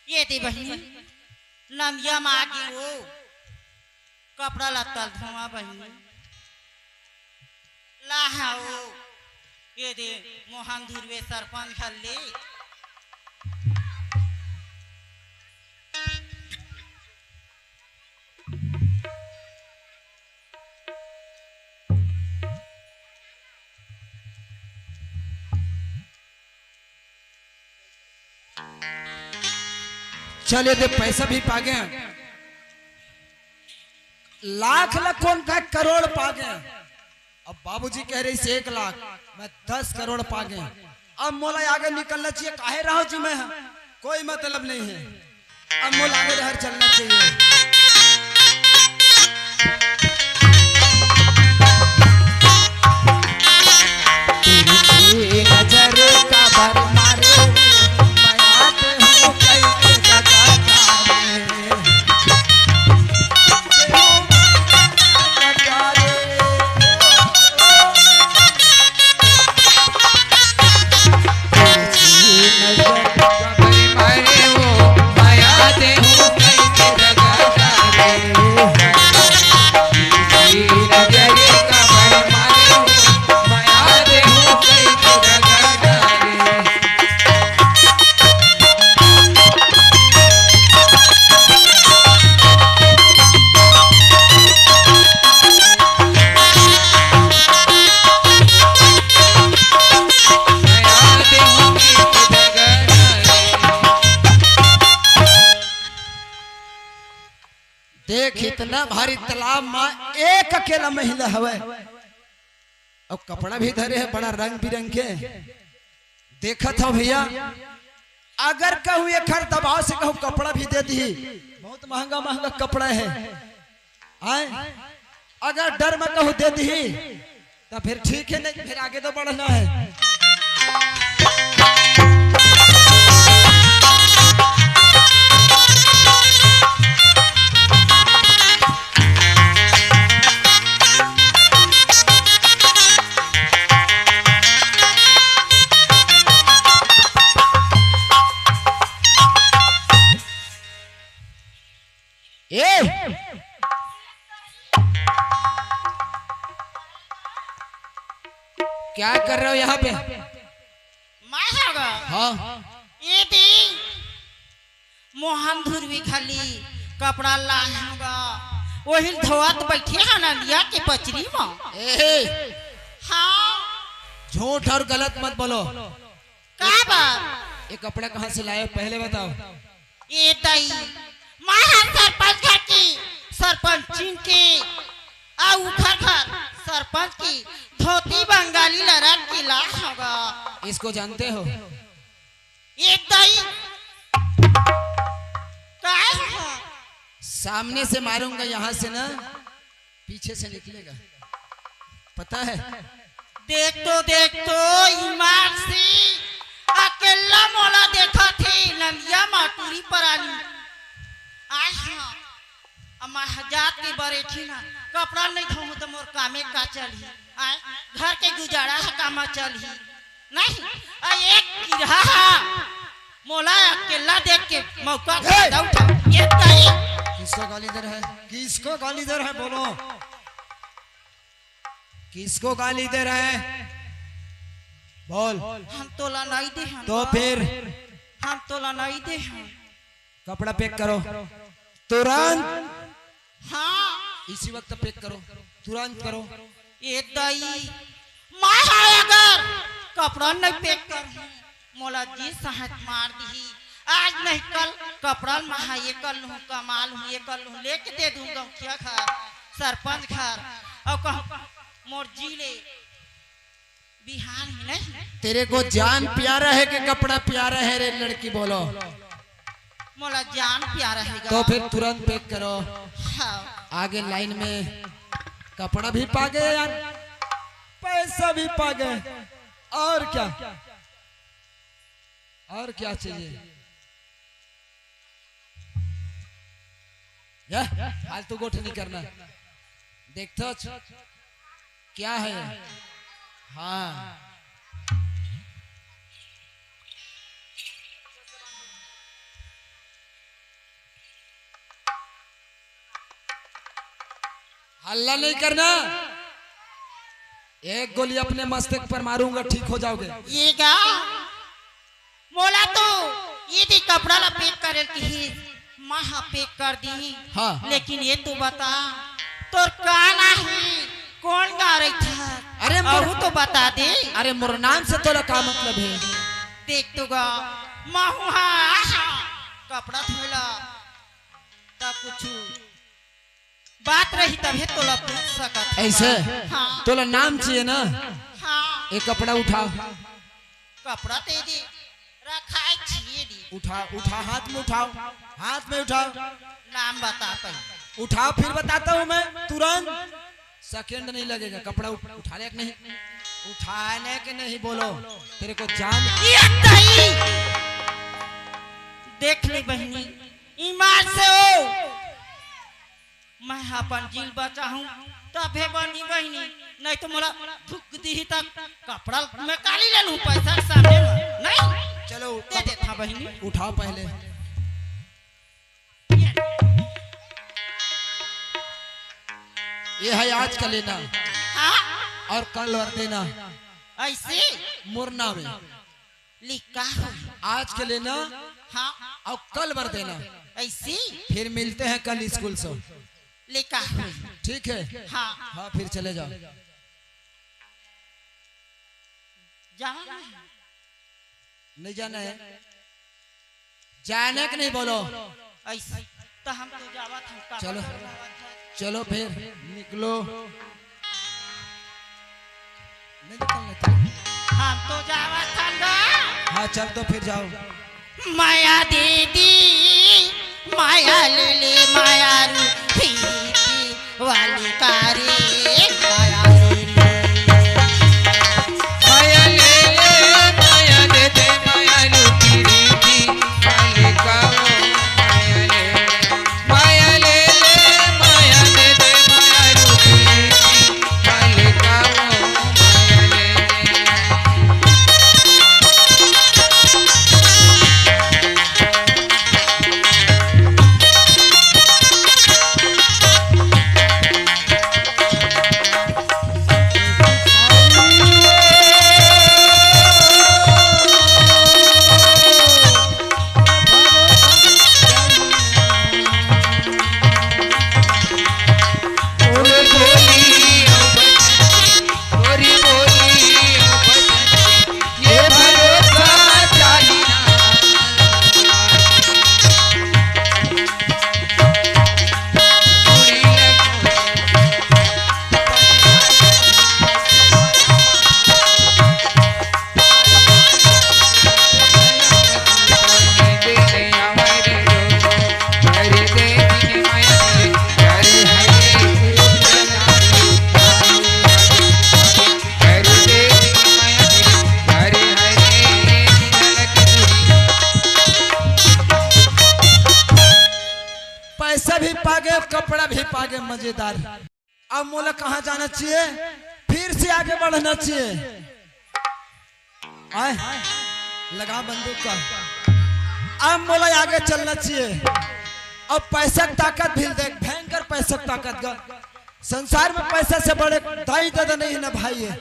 ये दे बहिनी, नंदिया मा आगे ओ कपड़ा लत्ता धोवा बहिनी। लाहा ओ, ये दे मोहन धुर्वे सरपंच घर ले। चल, ये दे पैसा भी पागे, लाख ला कोन का करोड़ पागे। अब बाबूजी कह रही से एक लाख, मैं दस करोड़ पागे। अब मोला आगे निकलना चाहिए, काहे रहो जी मैं, कोई मतलब नहीं है। अब मोला आगे डहर चलना चाहिए। तेरी नजर का भर मारे, मैं आते हूँ कैसे सजा जाने। देख, इतना भारी तालाब मा एक अकेला महिला हवय, अउ कपड़ा भी धरे हे बड़ा रंग बिरंग के। देखत हव भैया, अगर कहूँ एखर दबाव से कहूँ कपड़ा भी दे दिही, बहुत महंगा महंगा कपड़ा हे, आय, अगर डर में कहूँ दे दिही, त फिर ठीक है, नहीं फिर आगे तो बढ़ना है। क्या कर रहे हो यहाँ पे? मैं हगा। हाँ। ये दी मोहन धुरवी घली कपड़ा लाए हगा। वही धोवत बैठे हन नंदिया के पचरी म। ए, हाँ। झूठ और गलत मत बोलो। का बात? ये कपड़ा कहाँ से लाए हो, पहले बताओ। ए दाई, मैं हर सरपंच घर की सरपंचिन के, आ उखर घर सरपंच की धोती बंगाली लरक के ला हगा। इसको जानते हो? ए दाई, काहे हो? सामने से मारूंगा, यहाँ से ना, पीछे से निकलेगा, पता है? देख तो, देख तो, ईमान से अकेला मोला देखा थे, नंदिया माटुरी परानी। आय हाँ, अमा हजात के बरेठी ना, कपड़ा नहीं धोहूं तो मोर कामे का चलही? आय, घर के गुजारा ह कामा चलही? नहीं, आ एक किरहा हा, मोला अकेला देख के मौका ए! फायदा उठा। ये ताई। किसको गाली दे रहा है? किसको गाली दे रहा है? बोलो, किसको गाली दे रहा है? बोल। हम तोला नहीं दे हन तो बा। फिर? हम तोला नहीं दे हन। कपड़ा पैक करो तुरंत। हाँ। इसी वक्त पैक करो, तुरंत करो। ए दाई, मैं हा अगर कपड़ा नहीं पैक कर हूँ, मोला जी साहत मार दिही। आज नहीं कल कपड़ा महा ये कर लूँ, कमा लूँ, ये कर लूँ, लेके दे दूँ गौखिया घर, सरपंच घर, और कहूँ मोर जी ले बिहान ही नहीं। तेरे को जान प्यारा है कि कपड़ा प्यारा है रे लड़की, बोलो। मोला जान प्यारा है तो गा। फिर तुरंत पैक करो। हाँ। आगे लाइन में कपड़ा भी पा गए यार, पैसा भी पा गए, और क्या, और क्या चाहिए? या, फालतू गोठ नहीं करना। देखथच क्या है? हाँ। हल्ला नहीं करना। एक गोली अपने मस्तक पर मारूंगा, ठीक हो जाओगे। ये गा? मोला तो ये दे कपड़ा ला पैक करे ल किहिस, मैं हा पैक कर दी। हाँ। लेकिन ये तो बता, तोर का नाम हे, कोन गाँव रहिथस? अरे मोर अहू तो बता दे। अरे मोर नाम से तोला का मतलब हे? देख तो गा, महू हा आहा कपड़ा धोए ला, त कुछु बात रही तभे तोला पूछ सकत हँव। ऐसे? हाँ। तोला नाम चाहिए ना? हाँ। एक कपड़ा उठाओ। कपड़ा दे दे, रखाए छिए दे। उठा, उठा, हाथ में उठाओ, हाथ में उठाओ। नाम बता पहले। उठाओ, फिर बताता हूँ मैं तुरंत। सेकंड नहीं लगेगा, कपड़ा उठ-, उठा ले कि नहीं? उठाने के नहीं बोलो, तेरे को जान ये दही। देख ले बहिनी, ईमान से हो। मैं अपन जील बचाहूँ, तभे बनी बहिनी, नहीं तो मोला धुक दिही तक कपड़ा में काली ले लूँ पैसा के सामने में। नहीं, चलो, दे देता बहिनी। उठाओ पहले। ये है आज का लेना। हाँ? और कल वर देना। ऐसे? मोर नाम हे। लिखा हो। आज के लेना। हाँ। और कल वर देना। ऐसे? फिर मिलते हैं कल स्कूल से। लिखा हो। ठीक है? हाँ। हाँ, फिर चले जाओ। जाना नहीं। नहीं जाना है? जाने के नहीं बोलो। ऐसे तो हम तो जावत हन, का चलो। पता जावत हन। चलो फिर, निकलो। नहीं निकलने तो। हम तो जावत हन गा। हाँ, चल तो फिर जाओ। माया दीदी, माया ले ले, माया रूपी वाली कारी, माया ले ले। माया ले ले, माया दे दे, माया रूपी रीति वाली का ओ, माया ले ले। माया ले ले, माया दे दे, माया रूपी रीति वाली का ओ, माया ले ले। आगे कपड़ा भी पागे मजेदार। अब मोला कहाँ जाना चाहिए? फिर से आगे बढ़ना चाहिए। आए, लगा बंदूक का। अब मोला आगे चलना चाहिए। अब पैसा के ताकत भी देख, भयंकर पैसा के ताकत का। संसार में पैसा से बड़े दाई दादा नहीं है ना भाई है।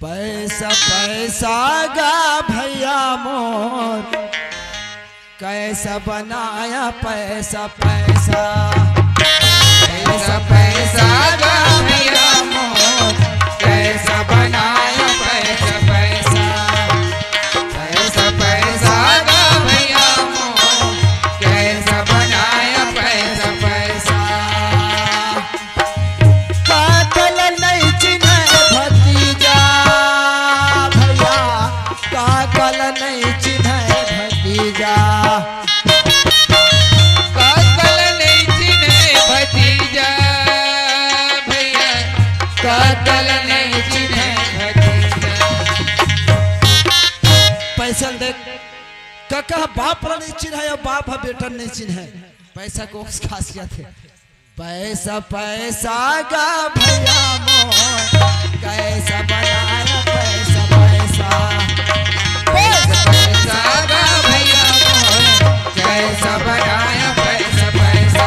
पैसा पैसा गा भैया मोर, कैसा बनाया पैसा पैसा। पैसा पैसा गा भैया मोर, कैसा बनाया पैसा पैसा। पैसा पैसा गा भैया मोर, कैसा बनाया पैसा पैसा। काकल नहीं चिन्है भतीजा भैया, काकल नहीं चिन्है भतीजा। काकल नहीं चिन्है भतीजा भैया, काकल नहीं चिन्है भतीजा। पैसा देख, कका बाप ला नहीं चिन्है, बाप ह बेटा नहीं चिन्है। पैसा के खासियत है। पैसा पैसा गा भैया मोर, कैसा बनाया पैसा पैसा। पैसा पैसा गा भैया मोर, कैसा बनाया पैसा पैसा।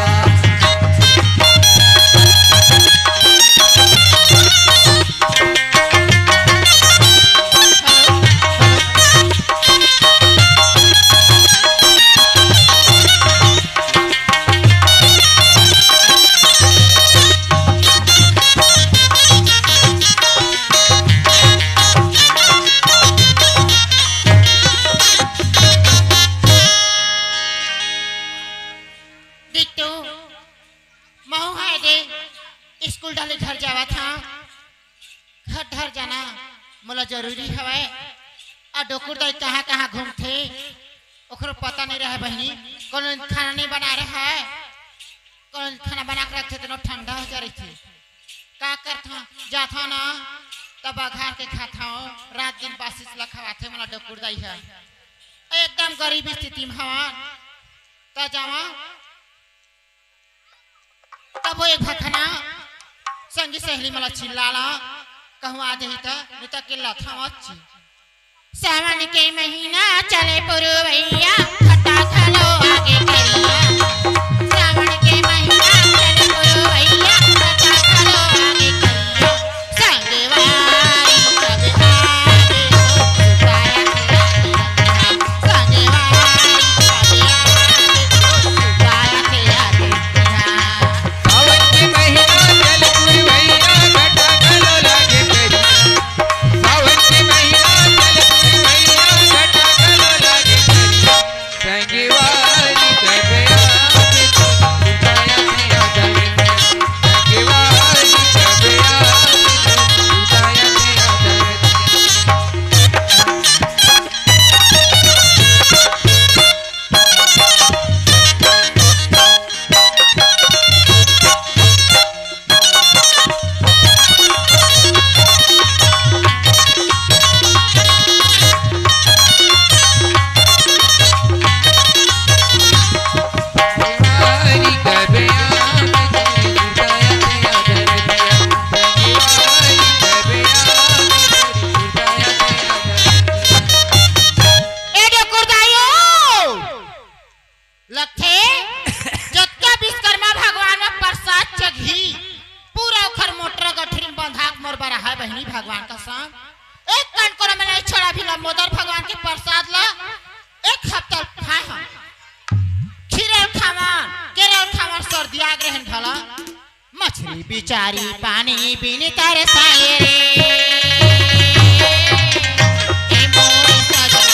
बिट्टू, महू हा दे स्कूल डाले घर जावत हा। घर डहर जाना मोला जरूरी हवय। आ डोकुर दाई कहाँ कहाँ घूमथे, ओकरो पता नहीं रहे बहिनी। कोनो दिन खाना नहीं बना रहे है, कोनो दिन खाना बना के रखथे, तेनो ठंडा हो जा रही थी। का करथा, जाथा ना, तब बघार के खाता हो, रात दिन बासी ला खवाथे मोला डोकुर दाई है। एकदम गरीब स्थिति में हवा, त जावा तब वो एक भखना संगी सहेली मला चिल्लाला, कहूँ आ जाही त, नहीं त अकेला था मत ची। सावन के महीना चले पुरवैया, फटा घलो आगे करिया। सावन के महीना चले पुरवैया, फटा घलो आगे करिया। ए डोकुर दाई ओ, लगथे जतका विश्वकर्मा भगवान में प्रसाद चघी, पूरा ओखर मोटरा गठरी में बंधा के मोर बर आहे बहिनी भगवान का संग। एक कन कोनो में नहीं छोड़ा भी लंबोदर भगवान के प्रसाद ला एक हफ्ता खाए हम। खीरल खावन, केरल खावन, सर्दिया ग्रहण भला। मछरी बिचारी पानी बिन तरसाए रे। ए मोर सजन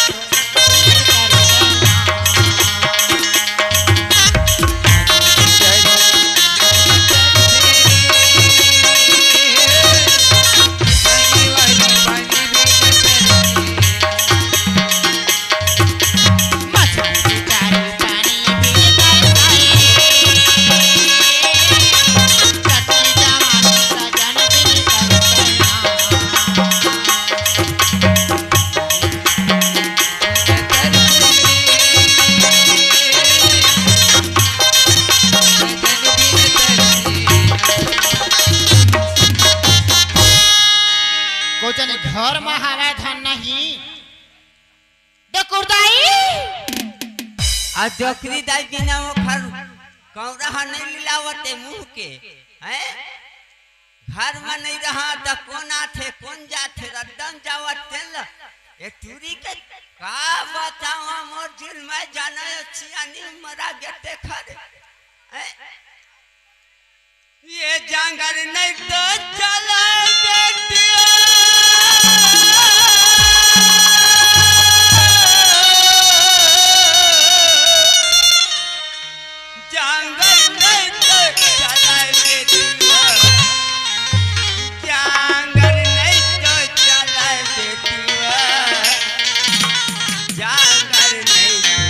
अउ डोकरी दाई बिना ओखर कौरा ह नइ लिलावत ए मुंह के, हैं? घर म नइ रहा त कोन आथे, कोन जाथे, रद्दम जावत तेल। ए टूरी के का बतावं, मोर जुलम जाना ए सियानी मरा गे तेखर। हैं? ये जांगर नहीं तो चला बेटिया, जांगर नहीं तो चला बेटिया, जांगर नहीं तो चला बेटिया, जांगर नहीं तो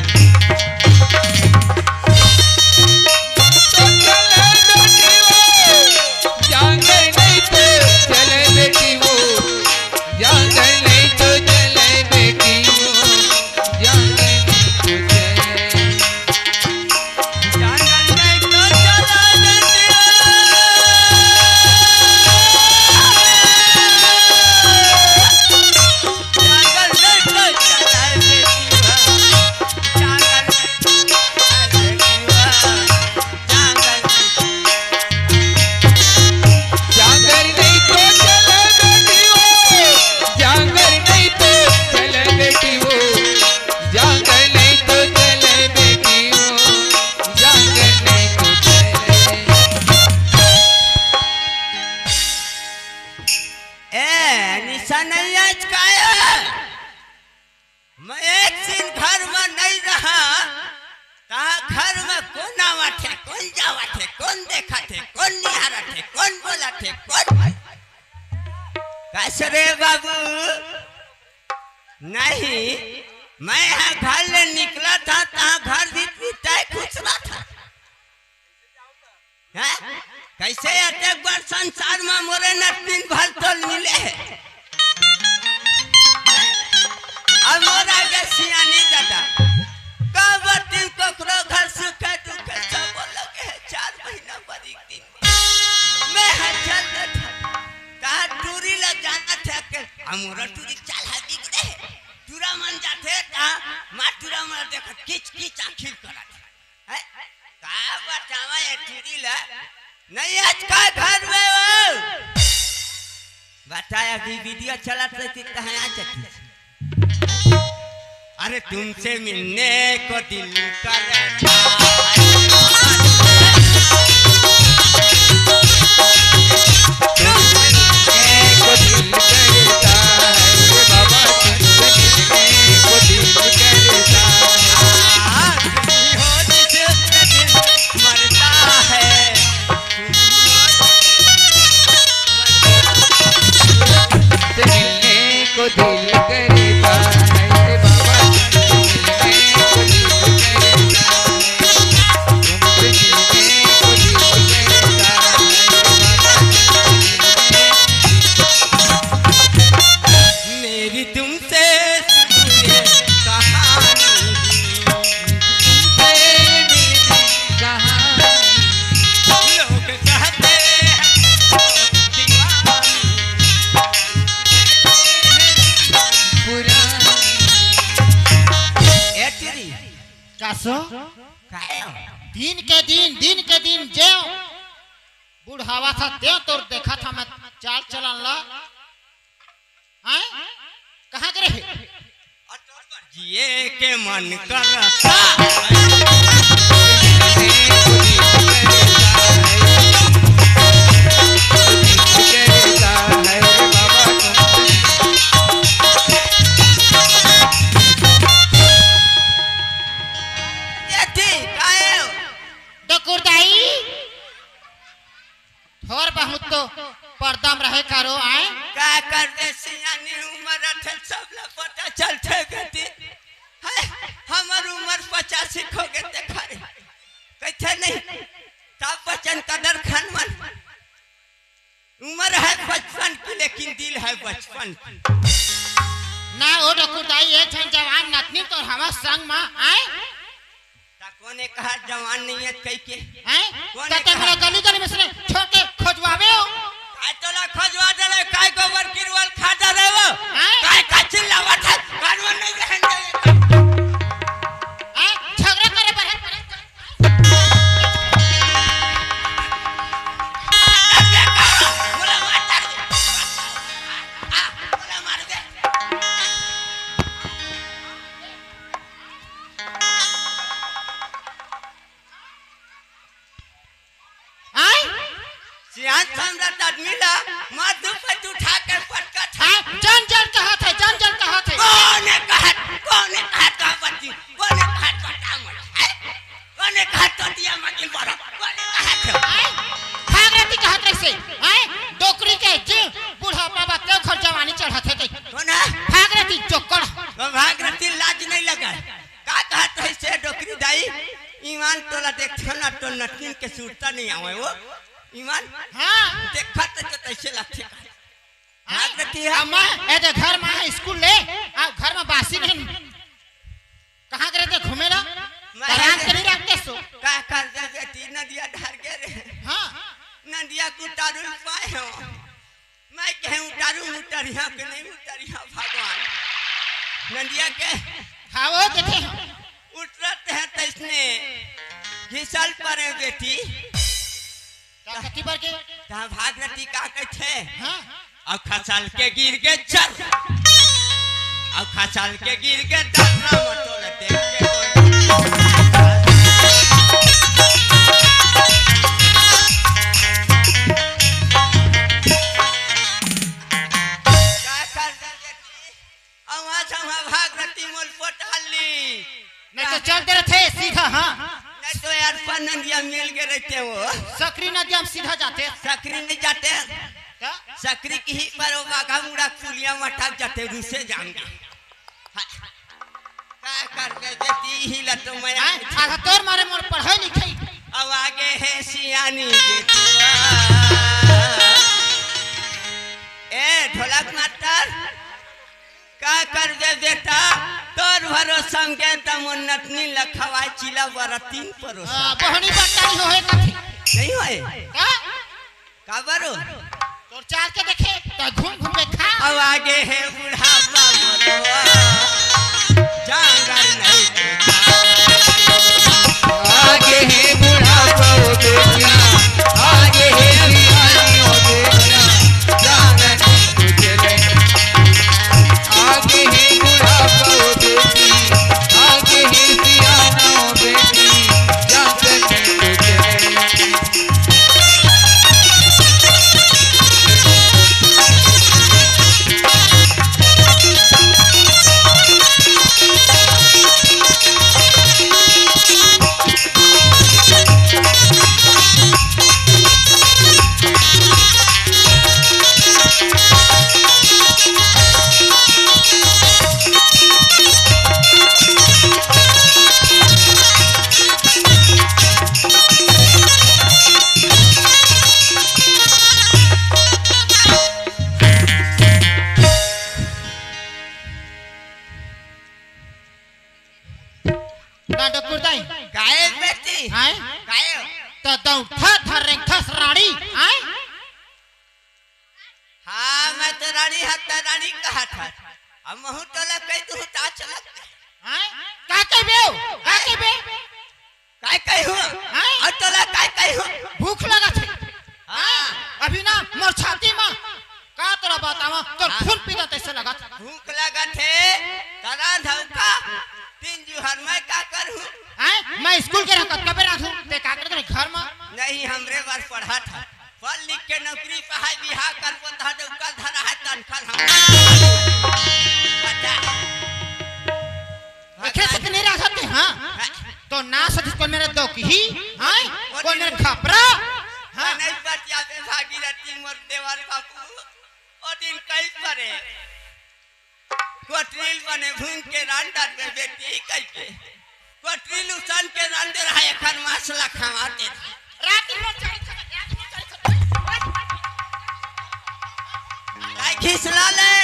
ए, निशा नहीं आज काय? मैं एक दिन घर म नइ रहा, तहाँ घर म कोन आवत हे, कोन जावत हे, कोन देखत हे, कोन निहारत हे, कोन बोलत हे, कोन कस रे बाबू? नहीं, मैं हा घर ले निकलत हा, तहाँ घर भीतरी तय खुसरत हा। हैं? कइसे अतेक बड़ संसार म मोरे नतनीन भर तोल मिले हे? अउ मोर आगे सियानी ददा, का बतिन ककरो घर सुखे दुखे सबो लगे हे, चार महीना बर एक दिन। मैं हा चल देत हा, तहाँ टूरी ला जानत हे के, अउ मोर टूरी चाल हा बिगड़े हे। टूरा मन जाथे, तहाँ माँ टूरा मन देखत किच किच आँखी करत हे। हैं? का बतावं ए टूरी ला? नहीं आज का घर में हो? बता, अभी वीडियो चलत रहितिस तहाँ आ जातिस। अरे तुमसे मिलने को दिल करता है। मेरी तुमसे शुरू ये कहानी, तुमसे मेरी कहानी। लोग कहते हैं दीवानी, पुरानी। ए तेरी। कासो? काहे हो? दिन के दिन, दिन के दिन जेव बुढ़ावत हा, तेव तोर देखत हा मैं चाल चलन ला। हैं? कहाँ के रहे? जिए के मन करता। ये ठीक आए हो। डकुर दाई। थोर बहुत तो पर्दा म रहे करो, आय। का करबे, सियानी उमर रथे, सब ला पता चलथे गति। हाय, हमर उमर पचासी हो गे ते खरे। कइथे नहीं, तब बचन कदर खान मन। उमर है पचपन की, लेकिन दिल है बचपन की। ना ओ डकुर दाई, एक झन जवान नतनी तो हमर संग म आय। त कोने कहा जवान नहीं है कहि के? हैं? कोने त ते कहा? मोला गली गली में से छोड़ के खोजवावे हो? काय तोला खोजवा देले, काय गोबर किरवल खा जा रहे हो? हैं? काय का चिल्लावत है? घर में नहीं रहने देले। हैं? झगड़ा कर ज्ञान सम्राट आदमी ला मार दू पट उठा के पटकत हे। हाँ, जन जन कहत हे, जन जन कहत हे। कोने कहत, कोने कहत का बच्ची, कोने कहत बता मोला, हैं? कोने कहत तो दिया मगिन बड़ा, कोने कहत हे? हैं? भागरथी कहत रहिसे, हैं? डोकरी के जे बूढ़ा बाबा तें घर जवानी चढ़त हे ते। कोन हे? भागरथी चोकड़। वो भागरथी लाज नहीं लगा। का कहत रहिसे डोकरी दाई? ईमान तोला देखथन ना तो नटनिन के सुरता नहीं आवे वो। ईमान? हाँ। देखत तो तैसे लगथे। हाँ? भागरथी हे। अम्मा, ए दे घर मा हे स्कूल ले, आ घर मा बासी नहीं। कहाँ करे ते घूमे ला? मैं रात के नहीं राखते सो। का कर दे बेटी, नदिया ढार गे रे। हाँ। नदिया के उतारू पाए हो। मैं कहे उतारू, उतरिया के नहीं उतरिया भगवान। नदिया के हाँ, वो देखे हम। उतरत हे तैसने घिसल परे बेटी। का कति बर के? तहाँ भागरथी का कहिथे? हाँ। अउ खसल के गिर गे चर। अउ खसल के गिर गे दर्रा मटोल देख के का कर दे बेटी? अउ वहाँ से वहाँ भागरथी मोल पोटाल ली। नहीं तो चल दे रथे सीधा, हाँ। नहीं तो यार, पर नदिया मिल के रहते हो। सकरी नदिया में सीधा जाते। सकरी नहीं जाते। क्या? सकरी की ही पर वो बाघा मुड़ा पुलिया मटक जाते, रूसे जाएंगे। हाँ। का कर दे बेटी, ही ला तो मैं हाँ, आधा तोर मारे मोर पढ़ाई लिखाई। अब आगे हे सियानी बेटुआ। ए, ढोलक मास्टर। का करबे बेटा, तोर भरोसा में गे त मोर नतनी ल खवाए चिला बरा तीन परोसा। हाँ, बहनी बट्टाई होहे कथे। नहीं होए? का? का बरो? तोर चाल के देखे, त घूम घूम के खा। अब आगे हे बुढ़ापा मोरो, जांगर नहीं आगे हे बुढ़ापा ओ बेटिया, आगे हे सियानो बेटिया, जांगर नहीं कुछ नहीं। आगे हे बुढ़ापा ओ बेटी, आगे हे सियानो बेटी, जांगर नहीं कुछ नहीं। ना डकुर दाई। गायब बेटी। आय? गायब। त दौठा धर रेंगथस रानी, आय? हाँ, मैं तो रानी हत्ता रानी कहा था। अब महू टोला कह तू ताच लग। आय? का कहबे? का कहबे? काय कहूँ? हाँ? अउ तोला काय कहूँ? भूख लगत हे। हाँ। हाँ, अभी ना मोर छाती मा का तोला बतावा, तोर हाँ। खून पीता तैसे लगत। भूख लगत हे, तरा धौका, तीन जुहर मैं का करूँ? हाँ, मैं स्कूल के रहत कबे रांधूँ, ते का करत रहे घर मा? नहीं, हमरे बर पढ़त हे। पढ़ लिख के नौकरी पाहय, बिहाव करबो तहाँ डउका धरा हे, तनखा हम। बता। देखे से तो नहीं रह सकते, हाँ? हाँ। तो ना सती कोन मेरा दोखी, हाँ? कोन मेरा खपरा, हाँ? नहीं बतिया बे भागीरथी मोर देवर बाबू, ओ दिन कहीं परे। कोटरील बने भूंग के रांडर में बेटी कहिके। कोटरील उसन के रांडर है, एखर मांस ला खवाते। रात में चढ़ सकत, रात में चढ़ सकत। ताई घिसला ले,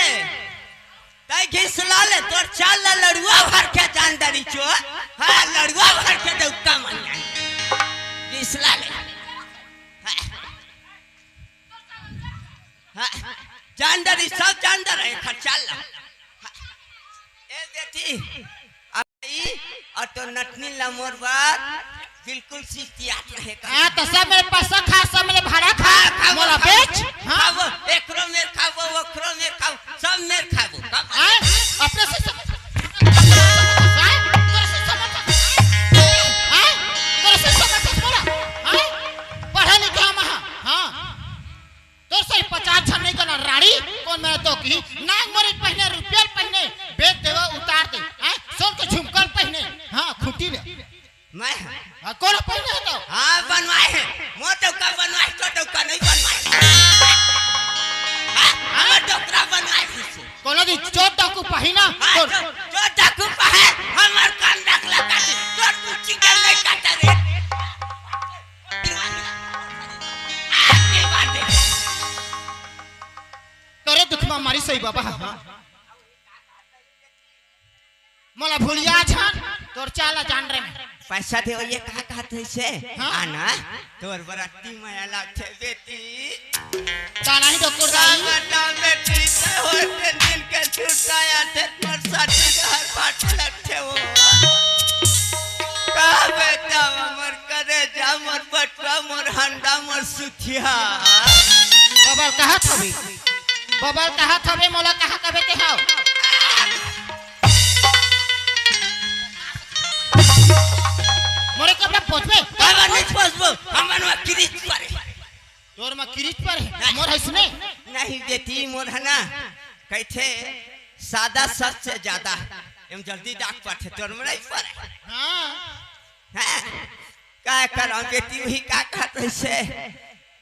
ताई घिसला ले, तोर चाल ला लड़ुआ भर के जान डरी चो। हाँ, लड़ुआ भर के दौका मन जाए। घिसला ले। हाँ। हाँ, जान डरी, सब जान डर है, खर्चा ला। हाँ, ए बेटी, अब ई, अउ तो नटनी ला मोर बर बिल्कुल सिस्तियात रहे का। हाँ, तो सब मेरे पैसा खा, सब मेरे भाड़ा खा, हाँ, खाबो, मोला खाबो, बेच, हाँ। खाबो, एकरो मेर खाबो, ओकरो मेर खाबो, सब मेर खाबो। हाँ, अपने से सब, हाँ, तोरे से सब, हाँ, तोरे से सब, हाँ, पढ़ा लिखा हम, हाँ। मैं हाँ, कोनो पहिने हे तो? हाँ, बनवाए हे। मोर डोकरा बनवाए, तोर डोकरा नहीं बनवाए। हाँ, हमर डोकरा बनवाए फिर से। कोनो दिन चोर डाकू पाही ना, हाँ, तोर चोर, चोर डाकू पाहे, हमर कान रख लगा दे। तोर कुछ चिकन नहीं काटा रे। आके बात दे। तोरे दुख में मरी सही बाबा। मोला भुलिया झन, तोर चाला जान रे मैं। पैसा दे, ये का कहत हे से? हाँ? आना, तोर बराती माया लागथे बेटी। ताना ही डोकर दाई। बता बेटी, ते होते दिन के छुट्टा आथे, मोर साथी घर बाट लगथे वो। का बेटा, मोर करेजा, मोर बटुआ, मोर हंडा, मोर सुथिया। बबल कहत हवे, बबल कहत हवे, मोला कहा कबे ते हव? मोरे कपड़ा पोछबे? बाबा नहीं पोछबो, हमन मा किरीच परे। तोर मा किरीच परे? नहीं। मोर हइसने? नहीं बेटी, मोर है ना, कहथे सादा सच से ज्यादा। एम जल्दी डाक पाथे, तोर मा नहीं परे। हाँ। हाँ। का करम बेटी, वही का कहत हइसे?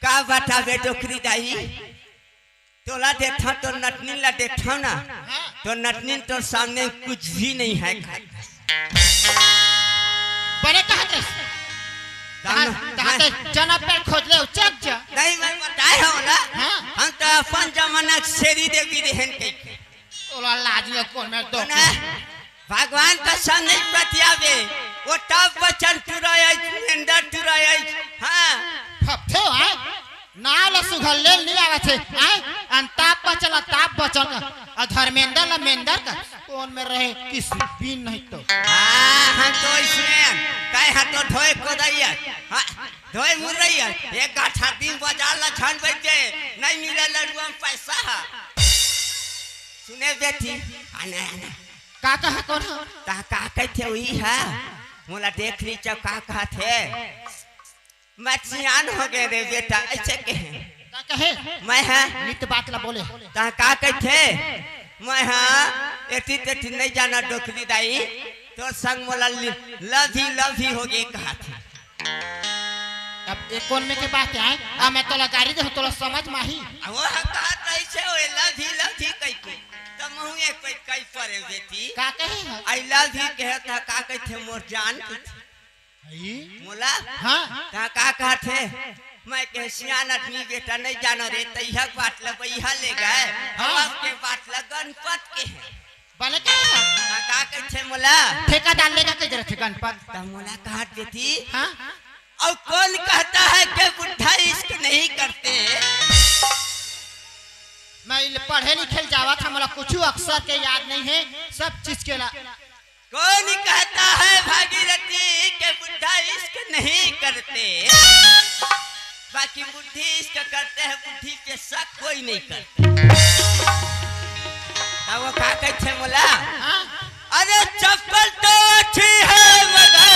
का बताबे डोकरी दाई? तोला देखा, तोर नटनी ला देखा ना, हाँ। तोर नटनी तोर सामने कुछ भी नहीं है। बने कहत रहिस। तहाँ, तहाँ ते जना पेड़ खोज ले, उचक जा। नहीं, मैं बताए हँव ना। हाँ। हम तो अपन जमाना के शेरी देवी रहन कही। तोला लाज नहीं, कौन में दो? ना। भगवान कसम नहीं पतियाबे, वो टप बचन टुराय, मेंदर टुराय, हाँ। फपथे आय, नाव ला सुघर लेल नहीं आवत हे, आय। अन ताप बचन ला ताप बचन का, अ धर्मेंदर ला मेंदर का, कौन में रहे किस बीन नहीं तो। हाँ, हम तो इसमें, तय हा तो धोए को रही है, हाँ, धोए मुर रही है, एक गाठा दिन बाजार ला छान बैठे, नहीं मिले लड़ुआ में पैसा है। सुने बेटी, आने, आने। का कहा कौन हो? ता का कहथे वही है? मोला देख ली जब का कहथे? मैं सियान हो गए रे बेटा, ऐसे कहे। का कहे? मैं है। नित बात ला बोले। ता का कहथे? मैं हाँ, एती तेती नहीं जाना डोकरी दाई, तोर संग मोला लि-, लव ही लव ही हो गए कहथे। अब एक कौन में के बात आय? आ, मैं तोला गारी देहूँ, तोला समझ माही। आ, वो हम कहत रही से, वो लव ही लव ही कही के। त महू एक पे कही परे बेटी। का कहे है? I love you कहे त का कहथे मोर जान? हई? मोला? हाँ। त का कहथे? मैं कहे सियान आदमी बेटा नहीं जानो रे, त इहा बात ल बइहा ले गए। हाँ। हम आपके बात ल गनपत के है। बने का? का, का कहिथे मोला? ठेकादार लेगा के जरा ठेकान पर। त मोला काट देती। हाँ? और कौन कहता है कि बुढ़ा इश्क नहीं करते? मैं इल-, पढ़े लिखे ल जावा था, मोला कुछ अक्षर के याद नहीं है, सब चीज के ला। कौन कहता है भागीरथी कि बुढ़ा इश्क नहीं करते? बाकी बुढ़ी इश्क करते हैं, बुढ़ी पे शक कोई नहीं करता। तब वो का कहिथे मोला? हाँ? अरे चप्पल तो अच्छी है मगर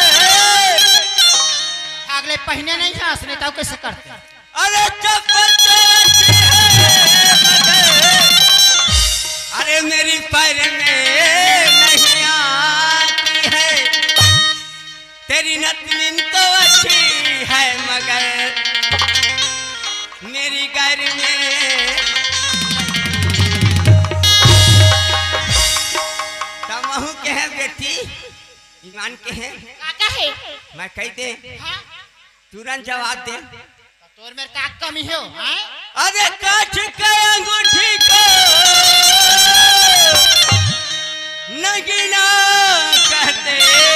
अगले पहिने नहीं है, असने तब कैसे करते? अरे चप्पल तो अच्छी है मगर अरे मेरी पैर में नहीं आती है। तेरी नतनीन तो अच्छी है मगर मेरी घर में। त महू के है बेटी, ईमान के है। का कहे? मैं कह दे, हाँ? तुरंत जवाब दे। तोर मेर का कमी हो, हाँ? अरे काठ के अंगूठी को नगीना कहते हैं।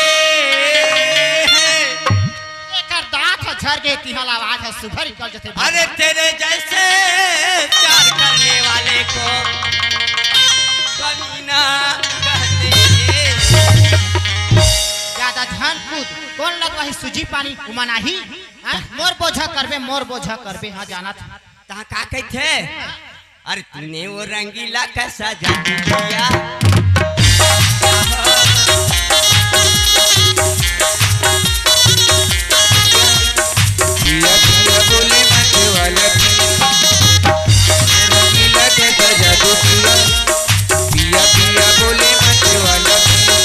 एकर दांत ह झर गे, तिहल आवाज ह सुघर निकल जथे। अरे तेरे जैसे प्यार करने वाले को कमीना कहते हैं। ज्यादा झन कूद, कौन लगवाही सूजी पानी उमन आही? हाँ? मोर बोझा करबे, मोर बोझा करबे, हाँ, जानत। तहाँ का कहिथे? अरे तूने वो रंगीला का सजा दिया। पिया पिया बोले मत वाला पिया। रंगीला का सजा दो पिया। पिया पिया बोले मत वाला पिया।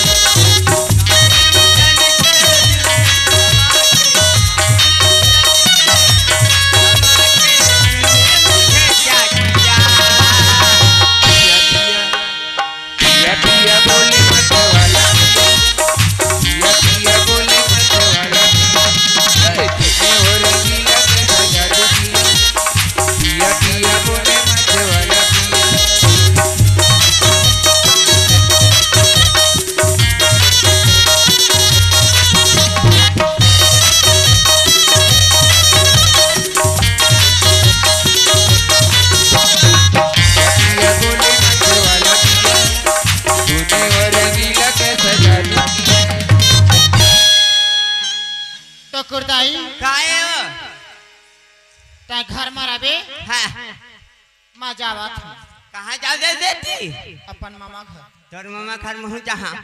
कुरदाई। काय हो? तैं घर म रबे? हाँ। मैं जावत हूँ। कहाँ जाबे बेटी? अपन मामा घर। तोर मामा घर महूँ जाहाँ।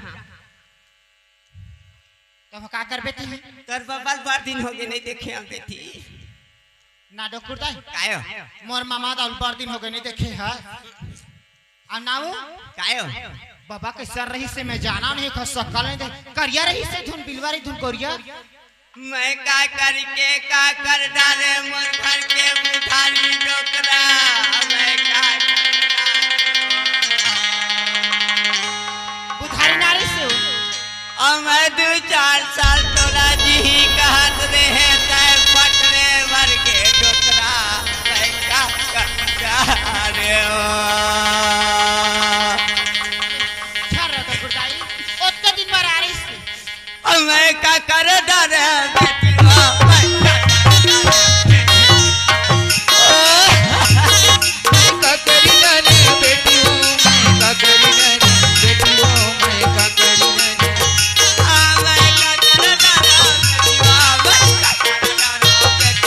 तब का करबे ती? तोर बबा ल बड़ दिन होगे नहीं देखे हँव बेटी। ना डोकुरदाई। काय हो? मोर मामा दाऊ ल बड़ दिन होगे नहीं देखे हँव। अउ नाऊ? काय हो? बबा कइसन रहिसे मैं जानव नहीं, ओकर सकल नहीं देखे। करिया रहिसे धुन बिलवा रही धुन गोरिया। मैं का करी के का कर डारे मोर घर के बुधारी डोकरा। मैं का कर डारे? बुधारी ना रहिसे। अउ मैं दू चार साल तोला जी ही कहत रहे, तैं फटरे मर गे डोकरा। मैं का कर डारे? छर रह डोकरदाई, ओतके दिन बर आ रहिसे। अउ मैं का कर डारे बेटी हो, मैं का कर डारे? मैं का करी डारे बेटी हो, मैं का करी डारे बेटी हो, मैं का करी डारे? आ, मैं का कर डारे बेटी हो, मैं का कर डारे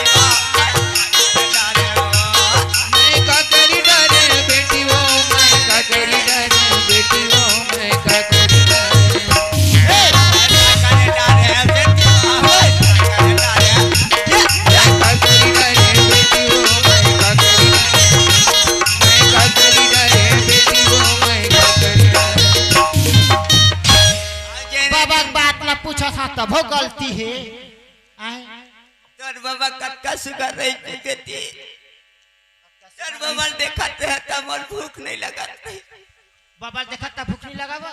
बेटी हो, मैं का कर डारे? मैं का करी डारे बेटी हो, मैं का करी डारे बेटी हो, मैं का करी डारे? बाबा के बात ला पूछा था तभो गलती हे। आय। तोर बाबा कतका सुघर रही बेटी। तोर बबा ल देखत हे त मोर भूख नहीं लगत। बबा ल देखत त भूख नहीं लगावा?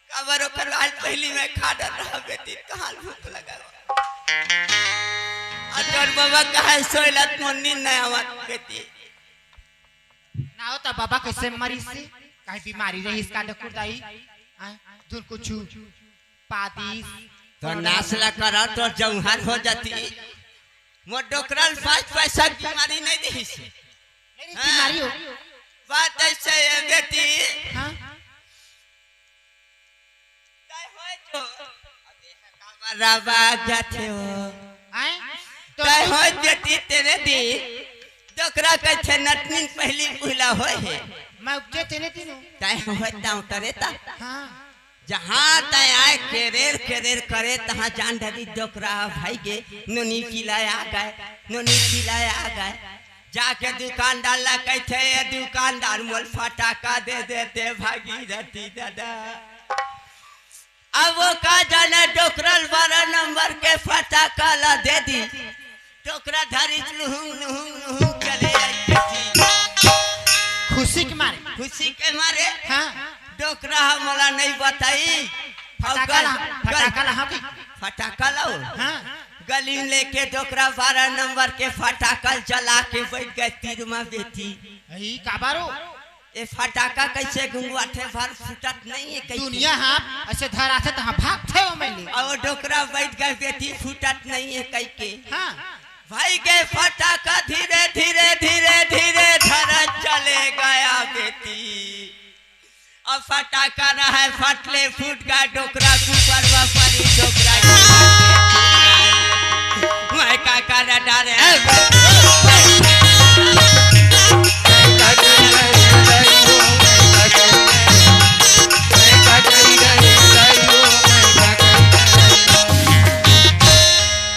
काबर ओकर आज पहली मैं खा डर रहा बेटी, कहाँ भूख लगावा? अउ तोर बबा कहे सोयलत मोर नींद नहीं आवत बेटी। ना हो त बबा कइसे मरिसे? कहीं बीमारी रहिस का डोकरदाई? आय, धुन कुछु पादिस? तो नाश ला करा तो जौहर हो जाती। मोर डोकरा ल पाँच पैसा के बीमारी नहीं दिस। मेरी हाँ। बीमारी हो। बात ऐसे है बेटी। हाँ। तय होय जो। अबे हका बराबर जाथे हो। आय? तो तय होय बेटी तेरे दी। डोकरा कइसे नटनिन पहली बुला होय हे। मैं उपजे तेरे दिन हूँ। तय होय दाऊं तरे ता। हाँ। जहाँ तय आय केरेर केरेर करे, तहाँ जान डरी डोकरा भाई गे, नोनी पिलाय आ गय, नोनी पिलाय आ गय। जाके दुकानदार ला कहिथे, "ए दुकानदार, मोल फटाका दे दे ते भागीरथी ददा।" अब वो का जाने डोकरा ल बारह नंबर के फटाका ला दे दी। डोकरा धरिस लुहुंग, लुहुंग, लुहुंग चले आई बेटी। खुशी के मारे। खुशी के मारे। हाँ। डोकरा ह मोला नहीं बताई। फटाका ला, गल-, गल-, फटाका ला, हाँ की? फटाका लाओ। हाँ। गली में लेके डोकरा बारह नंबर के फटाका जला के बैठ गय तीर मा बेटी। ई काबर हो? ए फटाका कइसे गुंगवाथे भर फूटत नहीं है कइसे? दुनिया हाँ, अइसे धराथे त हाँ भागथे हो मैं ले। अउ डोकरा बैठ गय बेटी फूटत नहीं है कहिके। हाँ। भाई गे फटाका धीरे, धीरे, धीरे, धीरे धरत चले गय बेटी। अब फटाका रहे फटले फूट गय डोकरा के ऊपर वा परी डोकरा के। मैं का कर डारे?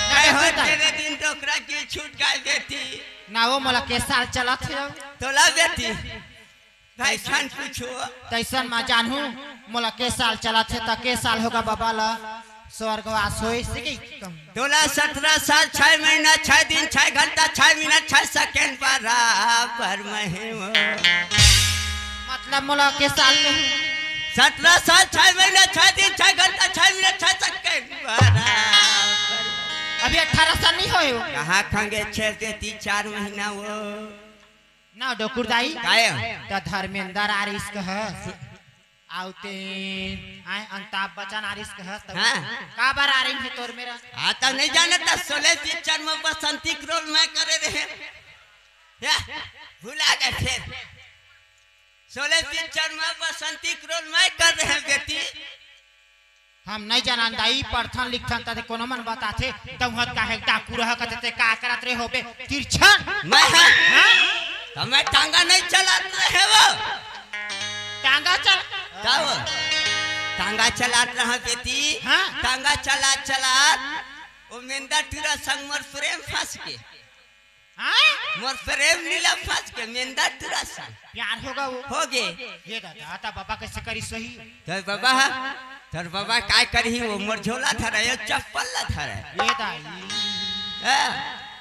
नहीं हो तेरे दिन डोकरा के छूट गय बेटी। ना वो मोला के साल चलत हे। तोला बेटी। भाई खान पूछो। तइसन मा जानहूँ, मोला के साल चलत हे, त के साल होगा बबा ला स्वर्गवास होइस कि कम? तोला सतरा साल, छह महीना, छह दिन, छह घंटा, छह मिनट, छह सेकंड बराबर में हे वो। मतलब मोला के साल में? सतरा साल, छह महीना, छह दिन, छह घंटा, छह मिनट, छह सेकंड बराबर। अभी अठारह साल नहीं होय वो। कहाँ खंगे छेड़ देती चार महीना वो। ना डोकुर दाई। काय? त धर्मेंद्र आरिस कहस। आउ ते आय अमिताभ बच्चन आरिस कहस त हाँ। काबर आ रही है तोर मेरा? हाँ, त नहीं जाना त शोले पिक्चर में बसंती के रोल मैं करे रहे। या, भुला गए फिर। शोले पिक्चर में बसंती के रोल मैं कर रहे बेटी। हम नहीं जानन दाई, पढ़थन लिखथन त कोनो मन बताथे, तउहत काहे डाकू रह कथे, ते का करत रहे होबे, तिरछन? मैं ह? हाँ? त मैं टांगा नहीं चलात रहे वो। टांगा चल का वो? टांगा चलात रहा बेटी। हाँ? टांगा चलात चलात वो मेंदा टूरा संग मोर प्रेम फंस के। हाँ? मोर प्रेम लीला फंस के मेंदा टूरा संग। प्यार होगा वो। होगे। ये दादा, त बाबा कैसे करी सही? तोर बाबा ह? तोर बाबा काय करही वो? मोर झोला धरा, ये चप्पल ला धरा। ये दाई। हाँ?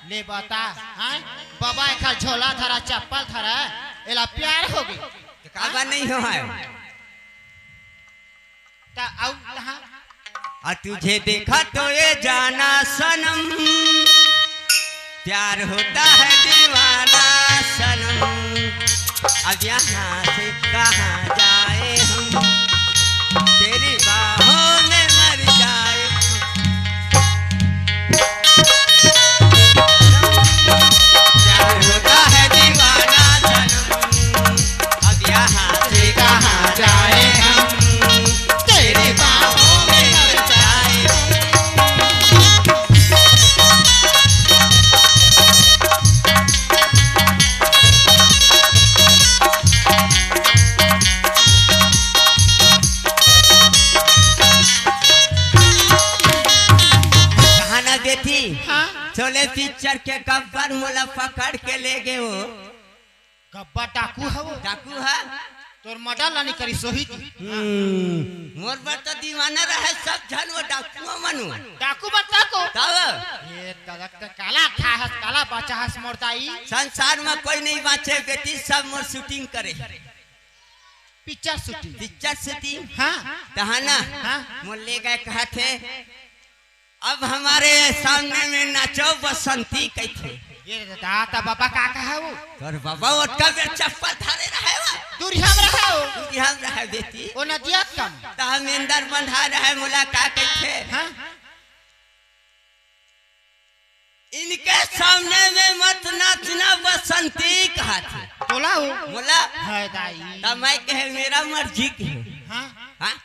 ले बता, हाँ? बाबा एखर झोला धरा, चप्पल धरा, एला प्यार होगे। त काबर नहीं हो है? त अउ कहाँ? और तुझे देखा तो ये जाना सनम, प्यार होता है दीवाना सनम। अब यहाँ से कहाँ जाए हम, तेरी बाहों में मर जाए हम। प्यार होता है दीवाना सनम, अब यहाँ से कहाँ जाए हम, तेरी बाहों में मर जाए हम। कहा ना बेटी, हाँ? शोले पिक्चर के गब्बर मोला पकड़ के ले गे वो। गब्बर डाकू ह वो। डाकू ह? तोर मर्डर ला नहीं करी सही। हम्म, मोर बर तो दीवाना रहे सब झन वो डाकू मनु। डाकू मत डाकू। तब? ये तलक त काला खा हस, काला बचा हस मोर दाई। संसार में कोई नहीं बाँचे बेटी, सब मोर शूटिंग करे। Picture shooting. Picture shooting? हाँ। तहाना? हाँ। मोर ले गए कहा थे, अब हमारे सामने में नाचो बसंती कहिथे। ये दादा, त बाबा का कहा वो? तोर बाबा ओतका बेर चप्पल धरे रहे वो। दूरिहा में रहे वो। दूरिहा में रहे बेटी। वो नदिया कम। त हम इंदर बंधा रहे, मोला का कहिथे? हाँ? इनके सामने में मत नाचना बसंती कहा थे। तोला हो? मोला? है दाई। त मैं कहे मेरा मर्जी के। हाँ? हाँ?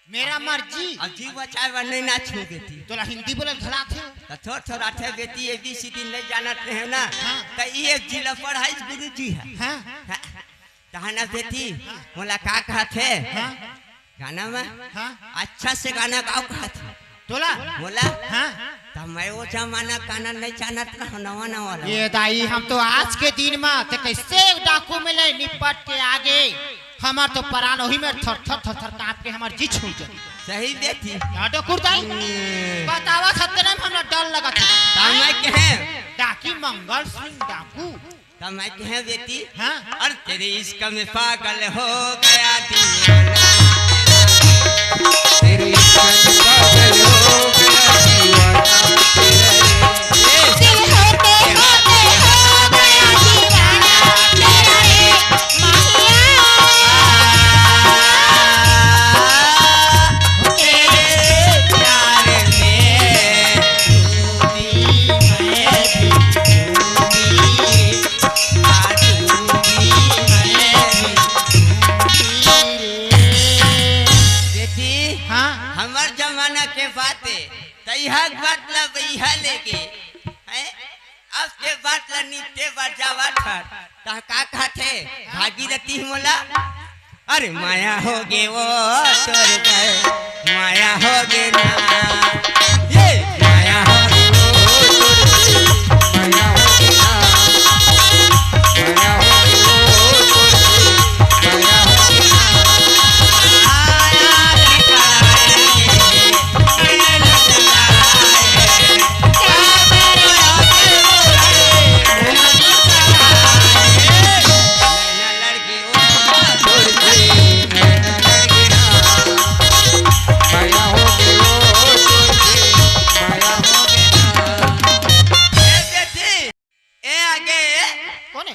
मेरा मर्जी। अब जी बचाए बर नहीं नाचू बेटी। तोला हिंदी बोलल घला थे। त थोर थोर आथे बेटी, ए बी सी डी नहीं जानत रहे ना। हाँ। त ई एक जिला पढ़ाई गुरु जी है। हाँ। हाँ। कहा ना बेटी, मोला का कहा थे? हाँ। गाना में? हाँ। अच्छा से गाना गाओ कहा थे। तोला? मोला? हाँ। त मैं वो जमाना गाना नहीं जानत रहा, नवा नवा वाला। ये दाई, हम तो आज के दिन में ते कैसे डाकू में ले निपट के आगे। हमार तो परान वही में थर थर थर थर कांप के हमार जी छूट जाए। सही बेटी। ना डकुर दाई? ये। बतावा सत्य नाम हमरा डर लगा था। त मैं कहे? डाकी मंगल सिंह डाकू। त मैं कहे बेटी? हाँ। और तेरे इश्क में पागल हो गया दीवाना। तेरे इश्क में पागल हो गया दीवाना। बेटी, हाँ। हमर जमाना के बात है, तैहा बात ला बइहा लेके, हैं? अब के बात ला निपटे बर जावत हर, त का कहत हे? भागीरथी मोला, अरे माया होगे वो तोर पे, माया होगे ना, ये माया होगे वो तोर पे, माया होगे ना, माया होगे वो तोर पे, माया होगे ना। आया रे कराए, ए आगे। कौन है?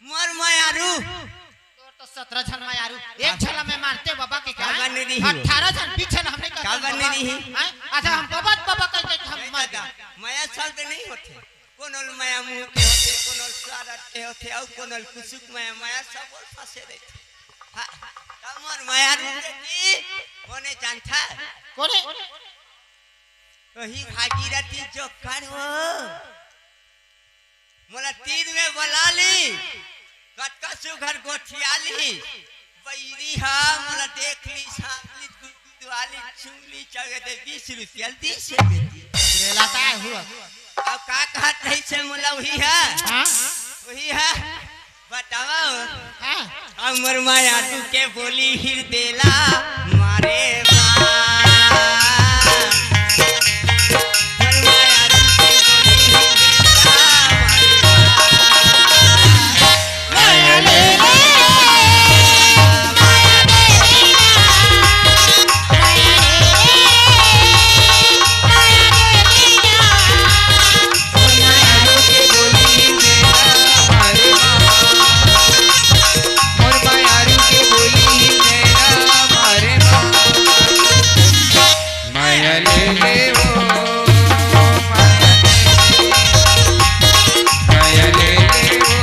मोर मयारू। तोर तो सत्रह झन मयारू। एक झला मैं मानते बाबा के का? काबर नहीं रही हो? अठारह झन, बीस झन हमने का काबर नहीं रही? हैं? अच्छा, हम बाबा, बाबा कह के हम मर गए। मया शब्द नहीं होथे। कोनो ल मया मुंह के होथे, कोनो ल स्वारथ के होथे, अउ कोनो ल कुसुक मया, मया सब बोल फंसे रहिथे। त मोर मया रूप बेटी, कोने जानथा? कोने? वही भागीरथी जोकर वो। मोला तीर में बला ली, कतका सुघर गोठिया ली। बइरी हा मोला देख ली, सांस ली, गुदगुदवा ली, चूम ली, चवे दे बीस रुपया दी से बेटी। लेला का हुआ? अब का कहत रही से मोला वही है? हाँ? वही है? बतावा। हाँ। हमर माया तू के बोली हिरदेला मारे बा। हमर माया तू के बोली हिरदेला मारे बा। माया ले ले, माया दे दे ना, माया ले ले, माया दे दे ना।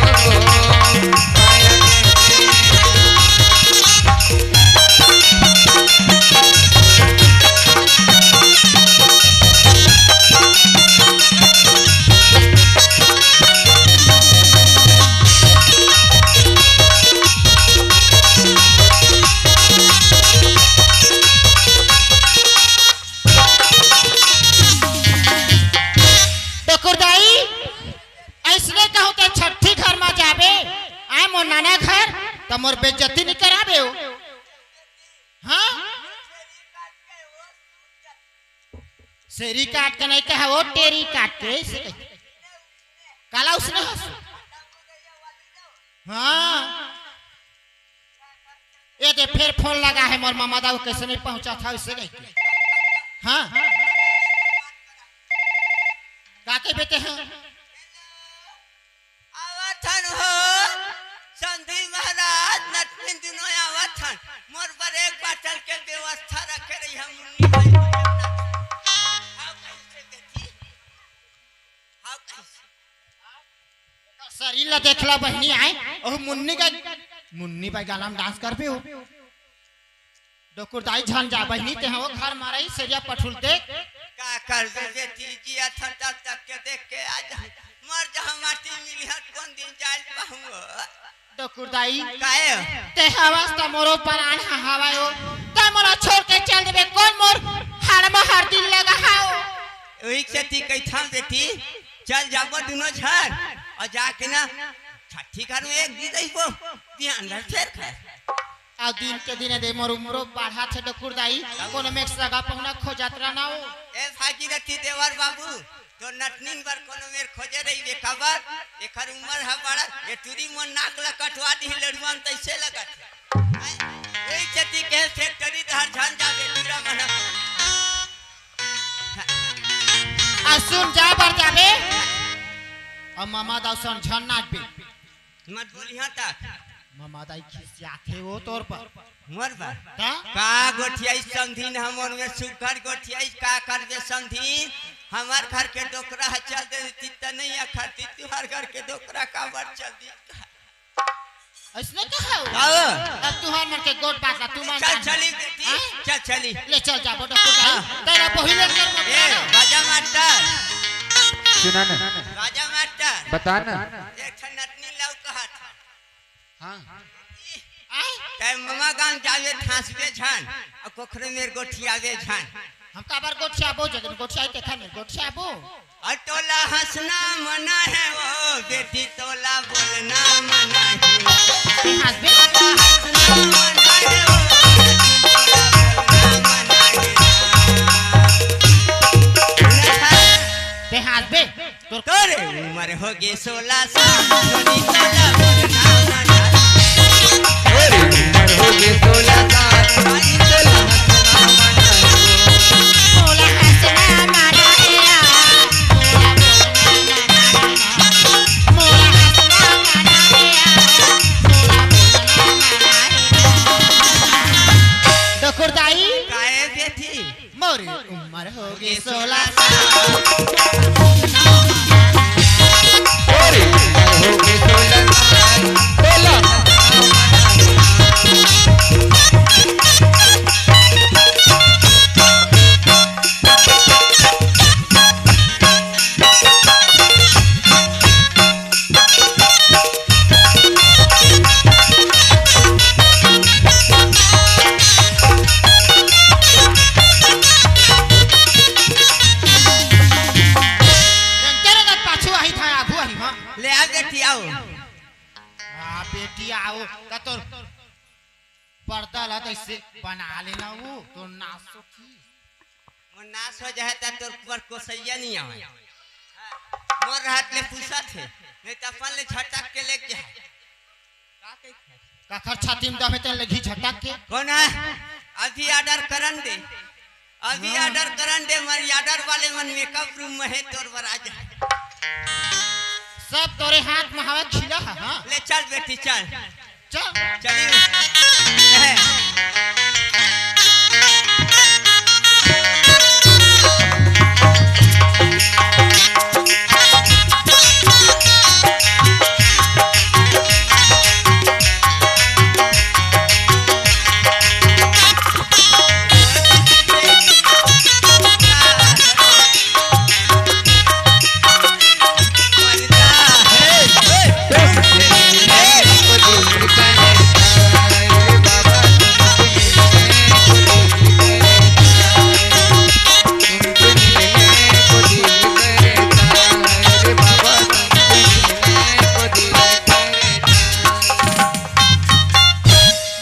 डोकुर दाई, अइसने कहूँ ते छट्ठी घर मा जाबे, आय मोर नाना घर, त मोर बेइज्जती नइ कराबे हो। हाँ? सेरी काट के नइ कहा, वो टेरी काट के, अइसे कही। काला उसने हंस। हाँ। ए दे, फेर फोन लगा है मोर ममा दाऊ, कइसे नइ पहुंचा था, अइसे कही। हाँ। का कही बेटे, हाँ? आवत हन हो, समधी महाराज, नतनीन दुनों आवत हन। मोर बर एक बाटल के व्यवस्था रखे रही हम, मुन्नी भाई। हाव कइसे बेटी? हाव कइसे? शरीर ला देखला बहिनी आय, ओह मुन्नी का, मुन्नी भाई गाना में डांस करबे हो। डोकुर दाई झन जा बहिनी, ते हो घर मा रही, सेरिया पठुल देख। का करबे बेटी, जिया था तब तक के देख के आ जा। मर जा, माटी मिली हट, कोन दिन जाय पाहूँ। डोकुर दाई, काहे? ते हवस त मोरो प्राण ह हवय ओ। ते मोला छोड़ के चल देबे, कोन मोर हाड़ मा हरदी लगा हव? ओही सेती कहिथंव बेटी, चल जाबो दुनों झन, अउ जाके ना छट्ठी घर में एक दिन रहिबो, बिहान घर फेर खाए। अउ दिन के दिन दे मोर उमरो बाढ़त हे डोकुर दाई, कोनो मेर सगा पहुना खोजत रहना हो। ए भागीरथी देवर बाबू, तोर नतनीन बर कोनो मेर खोजे रहिबे काबर? एकर उमर ह बड़ा, ए टूरी मोर नाक ल कटवा दिही लड़ुआ म तइसे लगत हे। हैं? ओही सेती के factory डहर झन जाबे टूरा मन। आ सुन, जाय बर जाबे, अउ ममा दाऊ सन झन नाचबे। मत बोलिहा ता। ममा दाई खिसियाथे वो तोर बर। मोर बर? ता? का गोठियाइस समधिन, हमर में सुघर गोठियाइस, का करबे समधिन? हमर घर के डोकरा ह चल दे, तित्ता नइ अखरती, तुहर घर के डोकरा काबर चल दी? अइसने कहा हो? आओ। अब तुहर मन के गोठ बात ला, तू मन चल, जान। चली बेटी, हाँ? चल, चली। ले चल जा, बोटा, तू जा। हाँ। तेरा बहिरे कर मत ए, करो। बाजा मास्टर। सुना ना। बाजा मास्टर। बता ना। एक ठन नतनी लाऊ कहा था। हाँ। आय? तै ममा गाँव जाबे ठाँसबे झन, अउ कोखरे मेर गोठियाबे झन। हम काबर गोठियाबो, जगन गोठियाई ते खन गोठियाबो। अउ तोला हँसना मना हे ओ बेटी, तोला बोलना मना हे। ते हँसबे? तोला हँसना मना हे ओ बेटी, तोला बोलना मना हे। ते हँसबे? तोर तोरे उमर होगे सोला साल, नोनी तोला बोलना मना। तोरे उमर होगे सोला साल, नोनी तोला हँसना मना। तोला हँसना मना हे यार, तोला बोलना मना। मोला हँसना मना हे यार, तोला बोलना मना हे। डोकुर दाई। काहे बेटी? मोर उमर होगे सोला साल। मोर उमर होगे सोला साल। सोला। कइसे बना लेना वो तो नाश होती। मोर नाश हो जाए त तोर ऊपर कोसैया नहीं आवे। मोर रहत ले पूछत हे, नहीं त अपन ले झटक के लेके जाए। काखर छाती में दबे तेन लगी झटक के। कौन है? अभी ऑर्डर करन दे, अभी हाँ। ऑर्डर करन दे, मोर ऑर्डर वाले मन मेकअप रूम में है, तोर बर आ जा। सब तोरे हाथ में हवा खिला है, हाँ। ले चल बेटी, चल। चल। चलिए।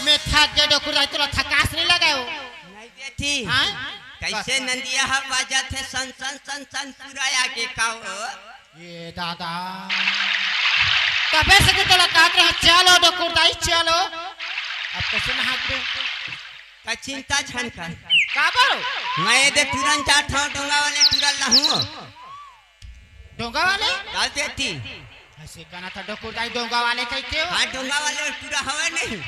मैं थक गया डोकरू दाई, तोला थकास नहीं लगा वो? नहीं बेटी। हाँ? कैसे नंदिया हा बाजत है, सन सन सन सन पूरा आगे का हो? ये दादा, तबे से तो तोला कहत रहा, चलो डोकरू दाई, चलो। अब कैसे नहात बे? का चिंता झन कर। का बोलो? मैं दे तुरंत जात हूँ, डोंगा वाले तुरंत लाहूँ। डोंगा वाले? का बेटी? ऐसे कहना था डोकरू दाई, डोंगा वाले कह के हो? हाँ, डोंगा वाले पूरा हवे नहीं।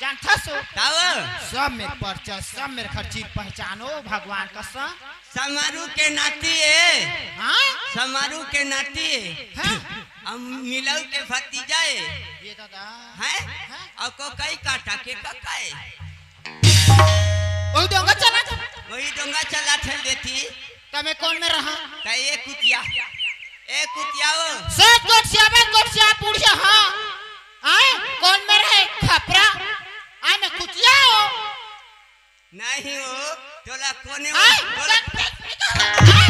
जानता सो? ताव? सब मेर परचा, सब मेर खर्ची पहचानो, भगवान कसम। समारू के नाती है। हाँ? समारू के नाती है। हाँ। हम मिलऊ के भतीजा है। ये दादा। हैं? हाँ? और को कई काटा के कका है। वही डोंगा चला था। वही डोंगा चला था बेटी। तमे कौन में रहा? त ए कुतिया, ए कुतिया ओ। सच गोठिया में गोठिया बुढ़िया, हाँ। आए, कौन में रहे? खपरा। आए, मैं कुतिया हो। नहीं हो, तोला कोने हो? आए, तोला तक पे निकल। आए।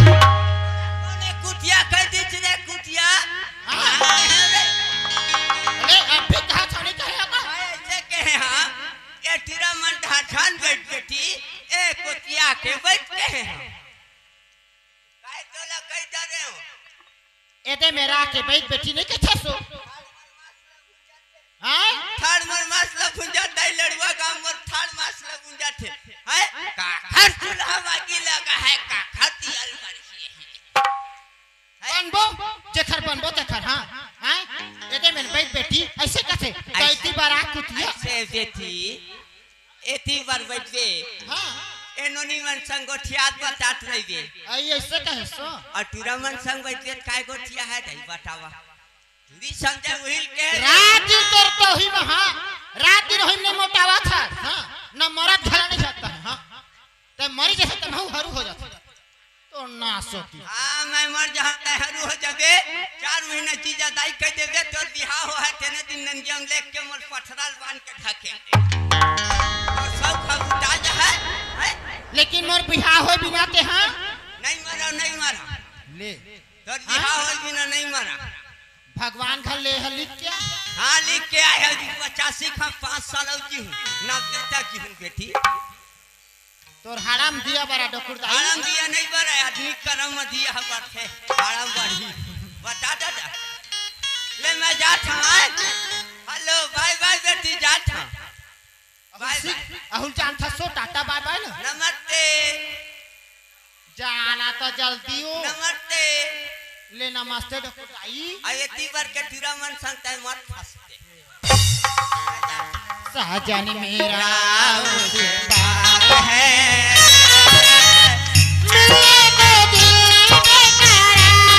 कोने कुतिया कह दी रे कुतिया? हाँ। अरे, अब भी कहा था, नहीं कहे होगा? हाँ, ऐसे कहे, हाँ। ये टीरा मन ढाठन बैठ बेटी, ए कुतिया के बैठ के, हाँ। काय तोला कही जा रहे हो? एदे मेरा के बैठ बेटी नहीं कथे सो। हाँ? थाड़ मोर मास ला भुंजा दाई लड़ुआ गांव मोर थाड़ मास ला भुंजा थे। हैं? काखर चूल्हा बाकी लगा है, काखर दियल मरही है। बनबो, जेखर बनबो तेखर, हाँ। हैं? एदे मेर बैठ बेटी, ऐसे कथे, ऐसे। कैती बरा कुतिया। ऐसे बेटी, एती बर बैठबे। हाँ। ए नोनी मन संग गोठियात बतात रहिबे। आई ऐसे कहे सो? अउ टूरा मन संग बैठबे त काय गोठिया है दाई बतावा। टूरी समझे उहिल के। रात दिन तोर तो ही में, हाँ। रात दिन ही में मोटावा था, हाँ। न मरत घला नहीं जाता है, हाँ। ते मरी जैसे ते महू हरू हो जाता। तो नाश होती। हाँ, मैं मर जहाँ तय हरू हो जाबे, चार महीना जीजा दाई कह देबे, तोर बिहाव हो है, तेने दिन नंदिया में लेके मोर पथराल बांध के ढके। और सब खा उठा जा है, हैं? लेकिन मोर बिहाव हो बिना ते हाँ? नहीं मरा, नहीं मरा। ले। तोर हाँ? बिहाव हो बिना नहीं मरा। भगवान घर ले है लिख के? हाँ, लिख के आए है, पचासी का पाँच साल हो जी हूँ, नब्बे तक की हूँ बेटी। तोर हाड़ा म दिया बरा डोकरू दाई। हाड़ा म दिया नहीं बरा, आदमी करम म दिया ह बरथे। हाड़ा म बरही। बता दादा। ले मैं जात हूँ, आय। हेलो, बाय बाय बेटी, जात हूँ। बाय बाय। अहुल जानथा सो, टाटा बाय बाय ना। नमस्ते। जाना तो जल्दी हो। नमस्ते। ले नमस्ते डोकरू दाई। अउ एती बर के टूरा मन संग तय मत फंसते। साजन मेरा उस पार है, मिलने को दिल बेकरार है।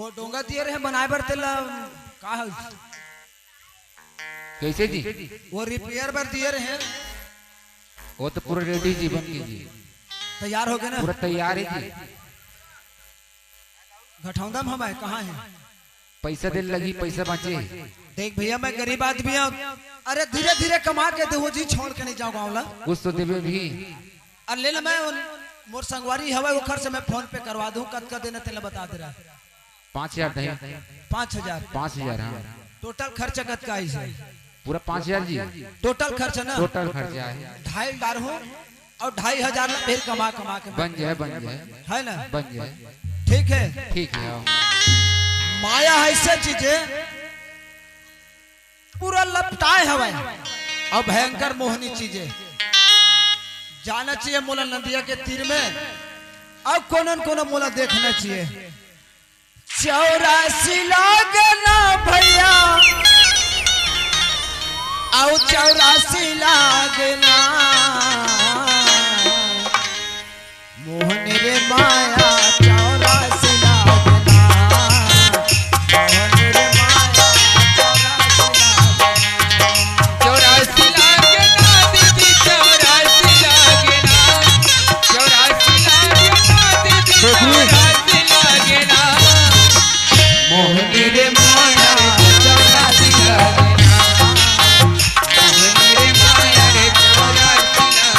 वो डोंगा दिए रहे बनाए बर तेला, का है? कैसे जी? वो रिपेयर बर दिए रहे। वो तो पूरा रेडी जी, बन के जी। तैयार हो गए ना? पूरा तैयार है जी। घटौंदा में हमारे कहाँ है? पैसा दे लगी, पैसा बाँचे। देख भैया, मैं गरीब आदमी हूँ। अरे धीरे धीरे कमा के देहूँ जी, छोड़ के नहीं जाऊँ गाँव ला। कुछ तो देवे भी। अरे ले ला, मैं उन, मोर संगवारी हवय, ओखर से मैं फोन पे करवा दूँ, कतका देना तेला बता दे रहा। पाँच हजार नहीं। पाँच हजार। पाँच हजार, हाँ। टोटल खर्चा कतका आइस हे? पूरा पाँच हजार जी। टोटल खर्चा ना? टोटल खर्चा है। ढाई डार हो और ढाई हजार ला फिर कमा कमा के बन जाए, बन जाए। है ना? बन जाए। ठीक है। ठीक है, आओ। माया ऐसे चीज हे, पूरा लपटाए हवय और भयंकर मोहनी चीज हे। जाना चाहिए मोला नदिया के तीर में, और कोनो न कोनो मोला देखना चाहिए। चौरासी लागे ना भैया, आओ चौरासी लागे ना। मोहन रे माया चौरासी लागे ना। मोहन रे माया चौरासी लागे ना। चौरासी लागे ना दीदी, चौरासी लागे ना। चौरासी लागे ना दीदी, देखिए। चौरासी लागे ना। मोहनी रे माया चौरासी लागे ना। मोहनी रे माया रे चौरासी लागे ना।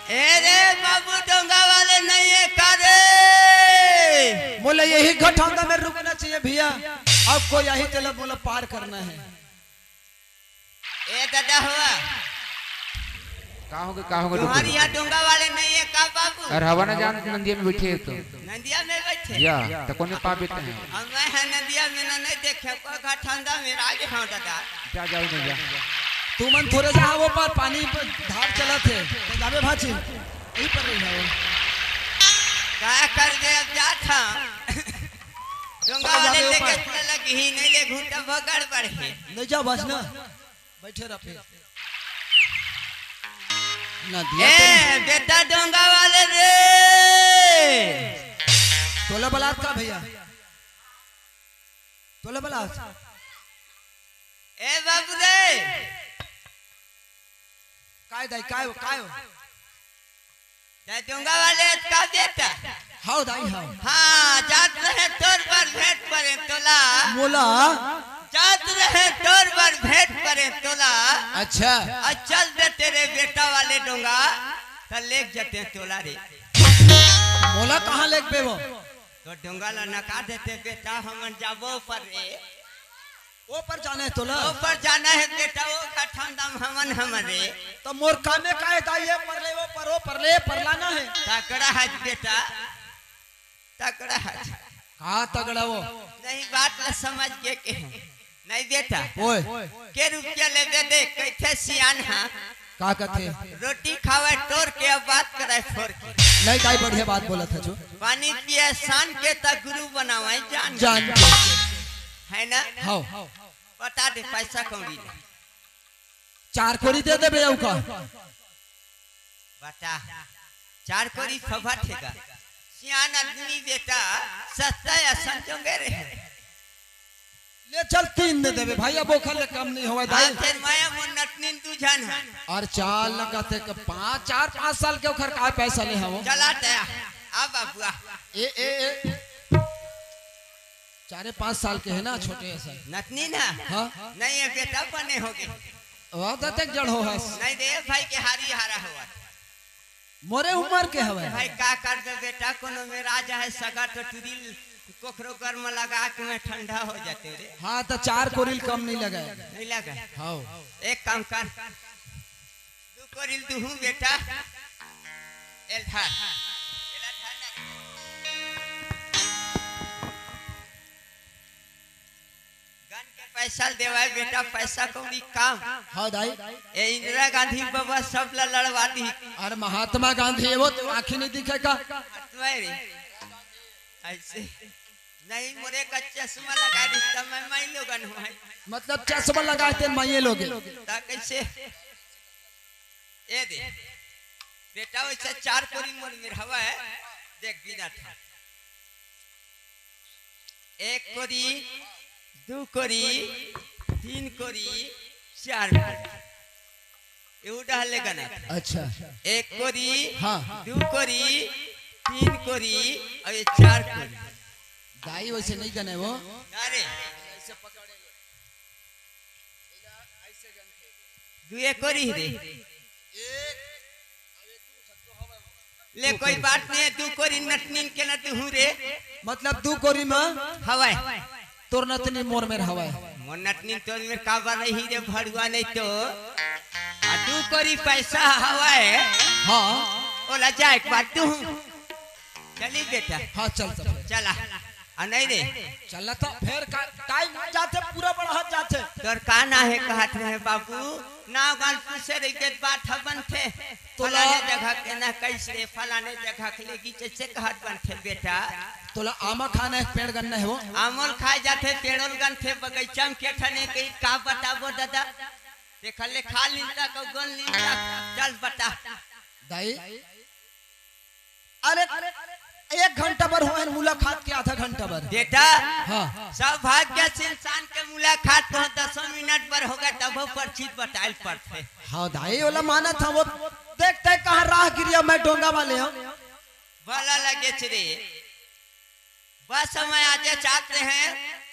ए रे बाबू, डोंगा वाले नहीं है का रे? मोला यही घटौंदा में रुकना चाहिए भैया, अब कोई यही तेला मोला पार करना है। ए दादा हुआ। का होगे, का होगे तुम्हारी डोंगा? यहाँ डोंगा वाले नहीं है का बाबू? अरे हवा ना जान, नंदिया में बैठे है तो। नंदिया में बैठे? या, तो कोने पा बैठे हैं? अब मैं है नंदिया में ना नहीं देखे, को घटौंदा में आगे हाँ दादा। जा, जाओ ना, जा। तू मन थोड़े जा, वो पार पानी पर धार चलत है, तो जाबे भाजी, यही पर रही है वो। का कर दे अब जात हम। डोंगा चलो, वाले जाबे लेके ऊपर। चला लगी ही, नहीं ले घूटा बहुत गड़बड़ है। नहीं जा बस ना, बैठे रह फिर। नदिया ए, तो बेटा डोंगा वाले रे। तोला बलात का भैया? तोला बलात? ए बाबू रे। काय दाई, काय हो, काय हो? ते डोंगा वाले का बेटा? हाव दाई, हाव। हाँ, जात रहे तोर बर भेंट परे तोला। मोला? जात रहे तोर बर भेंट परे तोला। अच्छा। और चल दे तेरे बेटा वाले डोंगा, तो लेके जाते हैं तोला रे। मोला कहाँ लेके बे वो? तो डोंगा ला नका देते बेटा, हमन जाबो पर रे। ओ पर जाना है तोला? ओ पर जाना है बेटा, ओ का ठंडा में हमन हमरे। तो मोर कामे का है दाई, ये पर ले, वो पर, ओ पर ले, पर लाना है। तगड़ा है बेटा, तगड़ा है। कहाँ तगड़ा वो? नहीं, बात ला समझ के के। नहीं बेटा। ओए। के रुपया लेबे दे, कैसे सियान हा? का कथे? रोटी खावे टोर के, अब बात करे फोर के। नहीं, काई बढ़िया बात बोलत हस। पानी पिए सान के, त गुरु बनावे जान के। जान के। है ना? हव। बता दे, पैसा कौड़ी ले। चार कोरी दे देबे, अउ का? बता, चार कोरी फबा ठेका। सियान आदमी बेटा, सस्ता या संजोगे रे। ले चल, तीन दे देबे भाई, अब ओखर ले कम नहीं होवय दाई। हाँ, फेर माया मोर नतनीन दू झन है। अउ चार लगथे के पाँच, चार पाँच साल के ओखर का पैसा ले हवो? चला तया, आ बाबुआ। ए, ए, ए। चारे पाँच साल के है ना, छोटे असन। नतनीन है? हाँ। नहीं, ये बेटा बने होगे। वाह, दतेक जड़ हो हस। नहीं दे भाई के हारी हारा होवत। मोरे उमर के हवय। भाई का करबे बेटा, कोनो मेर आ जाए सगा तो टुरी ल कोखरो गर म लगा के मैं ठंडा हो जाते रे। हाँ, त चार कोरी ल कम नहीं लगाय। नहीं लगाय। हव। एक काम कर, दू कोरी ल दुहूँ बेटा। एल धर। एला धर ना। गन के पैसा ल देवाय बेटा, पैसा कौड़ी काम। हाँ दाई। ए इंदिरा गांधी बाबा सब ला लड़वा दी। अरे महात्मा गांधी, वो तो आँखी नहीं दिखे का? महात्मा रे। ऐसे नहीं, मोरे का चश्मा लगा दी, त मैं माई लोगन हूँ। मतलब चश्मा लगाय ते माइये लोगे। त कैसे? ए दे। बेटा, वैसे चार कोरी मोर मेर हवय। देख, बिना था। एक कोरी, दू कोरी, तीन कोरी, चार कोरी। ये उड़ा ले गना। अच्छा। एक कोरी, हाँ। दू कोरी, तीन कोरी, अउ ये चार कोरी। दाई वैसे नहीं गने वो। अरे। दुए कोरी रे। ले कोई बात नहीं है, दू कोरी नतनीन के न दुहूँ रे। मतलब दू कोरी म हवय। तोर नतनी मोर मेर हवय। मोर नतनी तोर मेर काबर रही रे भड़ुआ, नहीं तो। आ दू कोरी पैसा हवय। हाँ। ओला जाय के बाद दुहूँ। चली बेटा। हाँ, चल, चल। चला। आ नहीं रे। चल त फेर का टाइम हो जाथे, पूरा बढ़त जाथे। तोर का ना हे कहत रहे बाबू? नाव गान पूछे रहिते त बात ह बनथे। तोला फलाने जगह के ना कैसे, फलाने जगह के लेगी जैसे कहत बनथे बेटा। तोला आमा खाना हे, पेड़ गन्ना हे वो? आमोल खाए जाथे, पेड़ोल गनथे, बगैचा म के ठने के का बताबो दादा? देखा ले खा लिंदा को गोल लिंदा। चल बता। दाई, अरे, एक घंटा बर होय मुलाकात के, आधा घंटा बर। बेटा, हाँ। सौभाग्य से इंसान के मुलाकात तो दसों मिनट बर होगे, तभो परचित बताइल परथे। हाँ दाई, ओला मानत हँव, वो देख तैं कहाँ राहगीर या मैं डोंगा वाले हँव। भला लगेच रे, बस मैं आजे चाहते हैं,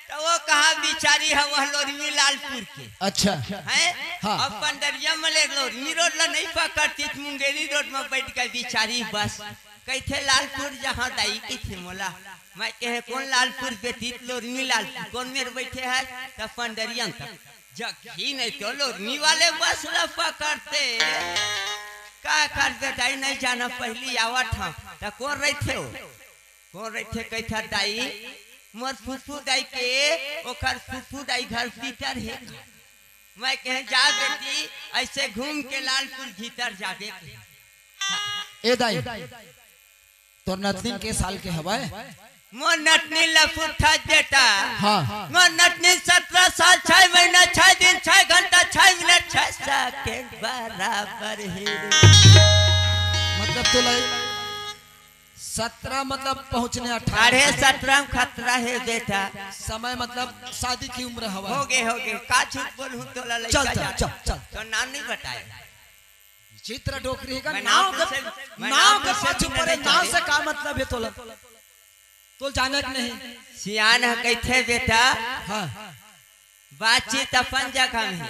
त वो कहाँ बिचारी हे, वह लोरमी लालपुर के। अच्छा। हैं? हाँ। अब पंडरिया म ले लोरमी रोड ला नहीं पकड़तिस, मुंगेली रोड म बइठ के बिचारी बस। कहिथे लालपुर जाहूँ दाई कहिथे मोला। मैं कहें कोन लालपुर बेटी, लोरमी लालपुर कोन मेर बइठे हे, त पंडरिया म तक जगही नहीं तो लोरमी वाले बस ला पकड़ते। का करबे दाई, नहीं जाना, पहिली आवत हँव, त कोन रहिथे वो? कोन रहिथे कहिथे दाई, मोर फुफू दाई के, ओकर फुफू दाई घर भीतर हे। मैं कहें जा बेटी, ऐसे घूम के लालपुर भीतर जाबे। ए दाई, तोर नतनीन के साल के हवय? मोर नतनीन ला पूछथस बेटा। हाँ। मोर नतनीन सत्रह साल, छह महीना, छह दिन, छह घंटा, छह मिनट, छह सेकंड बराबर हे। मतलब तोला सत्रह मतलब पहुँचने अठारह। साढ़े सत्रह म खतरा हे बेटा। समय मतलब शादी की उम्र हवय। होगे, होगे। का झूठ बोलहूँ तोला लइका चल, चल, जान। चल, चल। तोर नाम नहीं बताए। विचित्र डोकरी हे का? मैं नाव नाव के, से, मैं नाव नाव के से पाछू परे, नाव से का मतलब हे तोला? तोला जाने के नहीं। सियान ह कहिथे बेटा, हाँ। बातचीत अपन जगह में हे,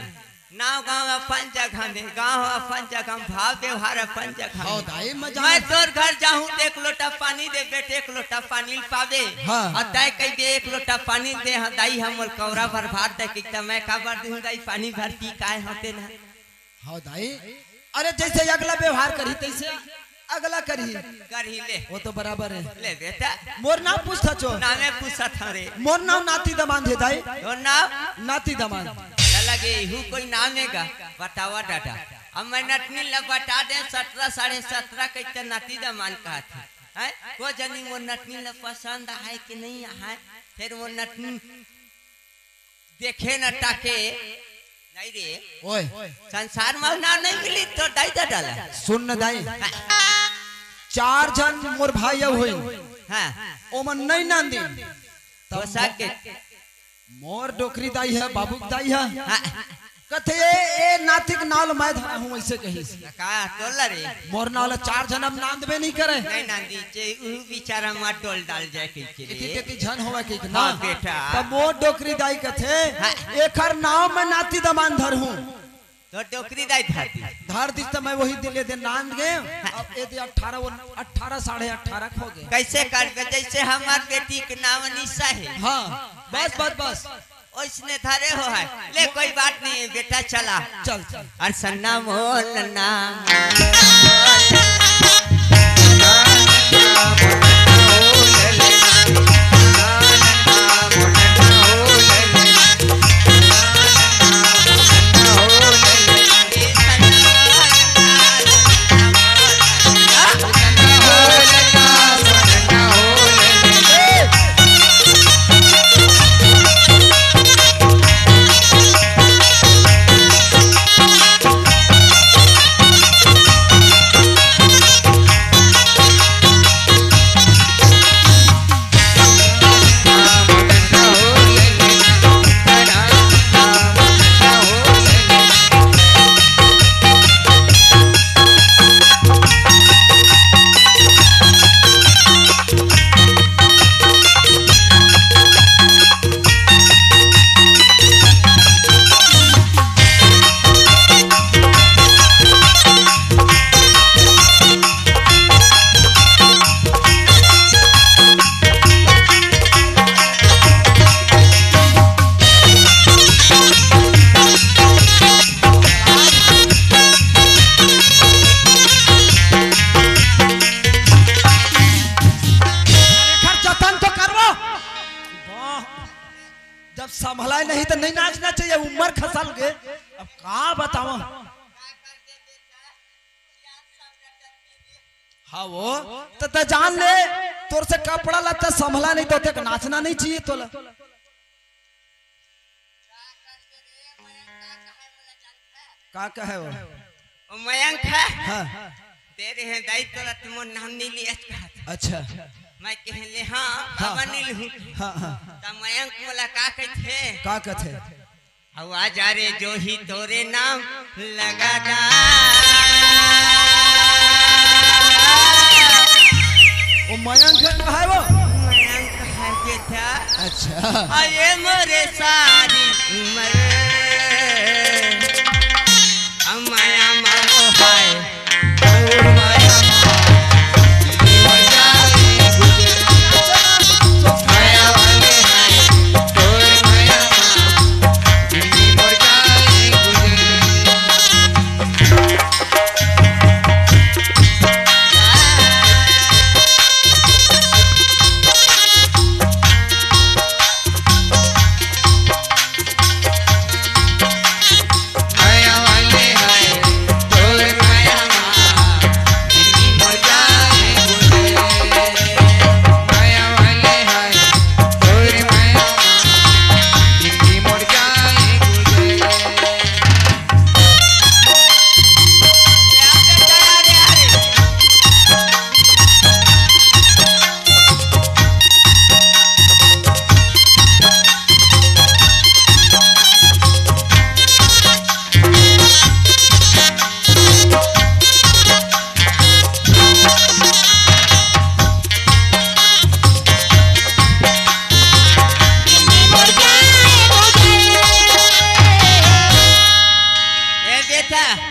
नाव गांव अपन जगह में, गांव अपन जगह में, भाव व्यवहार अपन जगह में। हाँ दाई, मैं मैं जानत तोर घर जाहूँ त एक लोटा पानी दे बेटे, एक लोटा पानी ल पाबे। हाँ। अउ तैं कहिबे एक लोटा पानी दे, हाँ दाई, हमर कौरा भर भात दे, कि त मैं काबर दूँ दाई, पानी भर पी काय होते ना। हाँ दाई, अरे जैसे अगला व्यवहार करही तैसे अगला करही। करही ले। वो तो बराबर हे। ले बेटा। मोर नाव पूछथस? नामे पूछत हँव रे। मोर नाव नाती दमांद हे दाई। तोर नाव? नाती दमांद। ला लगे इहू कोई नाम हे गा? बतावा दादा। अब मैं नटनी ल बता दे, सतरा, साढ़े सतरा कहिथे, नाती दमान कहत हे। हैं? को जनी मोर नटनी ल पसंद आय कि नहीं आय, फेर मोर नटनी देखे न ताके। नहीं रे। ओए। संसार में ना नहीं मिली तो दाई ददा ला। सुन न दाई। हाँ। चार झन मोर भाई अउ होई। हाँ। ओमन नहीं नांदी। तब पोशाक के। मोर डोकरी दाई हे, बाबू के दाई हे। हाँ। कथे, "ए, ए नाती के नाव ल मैं धरा हूँ," अइसे कहिस। का तोला रे? मोर नाव ल चार झन अब नांदबे नहीं करे। नहीं नांदी, जे उ बेचारा मत डोल डाल जाय कहिके रे। एती तेती झन होवय कहिके ना। हाँ बेटा। तब मोर डोकरी दाई कथे, हाँ। "एखर नाव मैं नाती दमान धर हूँ।" तो डोकरी दाई धर दी। धर दिस त मैं वही दिन ले दिन नांद गे। हाँ। अब एदे अठारह, वो अठारह, साढ़े अठारह हो गे। कइसे करबे? जइसे हमर बेटी के नाव निशा हे। हाँ, बस, बस, बस। ओइसने धरे हो है। ले, कोई बात नहीं है बेटा, चला। चल, चल। अरे सन्ना मोल ना। एखर जतन तो करबो। वाह। जब संभलाय नहीं तो नहीं नाचना चाहिए, उम्र खसल गे। अब का बतावा? हाँ वो, तो त जान ले, तोर से कपड़ा लत्ता संभला नहीं तो तेक नाचना नहीं चाहिए तोला। का कहे वो? ओ मयंक हे। हाँ। तेरे हैं दाई, तोला त मोर नाम नहीं लिया कहत। अच्छा। मैं कहले हाँ, हाँ। बाबा नहीं लूँ। हाँ, हाँ। त मयंक मोला का कहथे? का कहथे? हवा जा रे जो ही तोरे नाम लगा दा। ओ मयंक हे, का हे वो? मयंक हे बेटा। अच्छा। अये मोरे सारी उमर, अमाया मारो हाय। ए बेटा,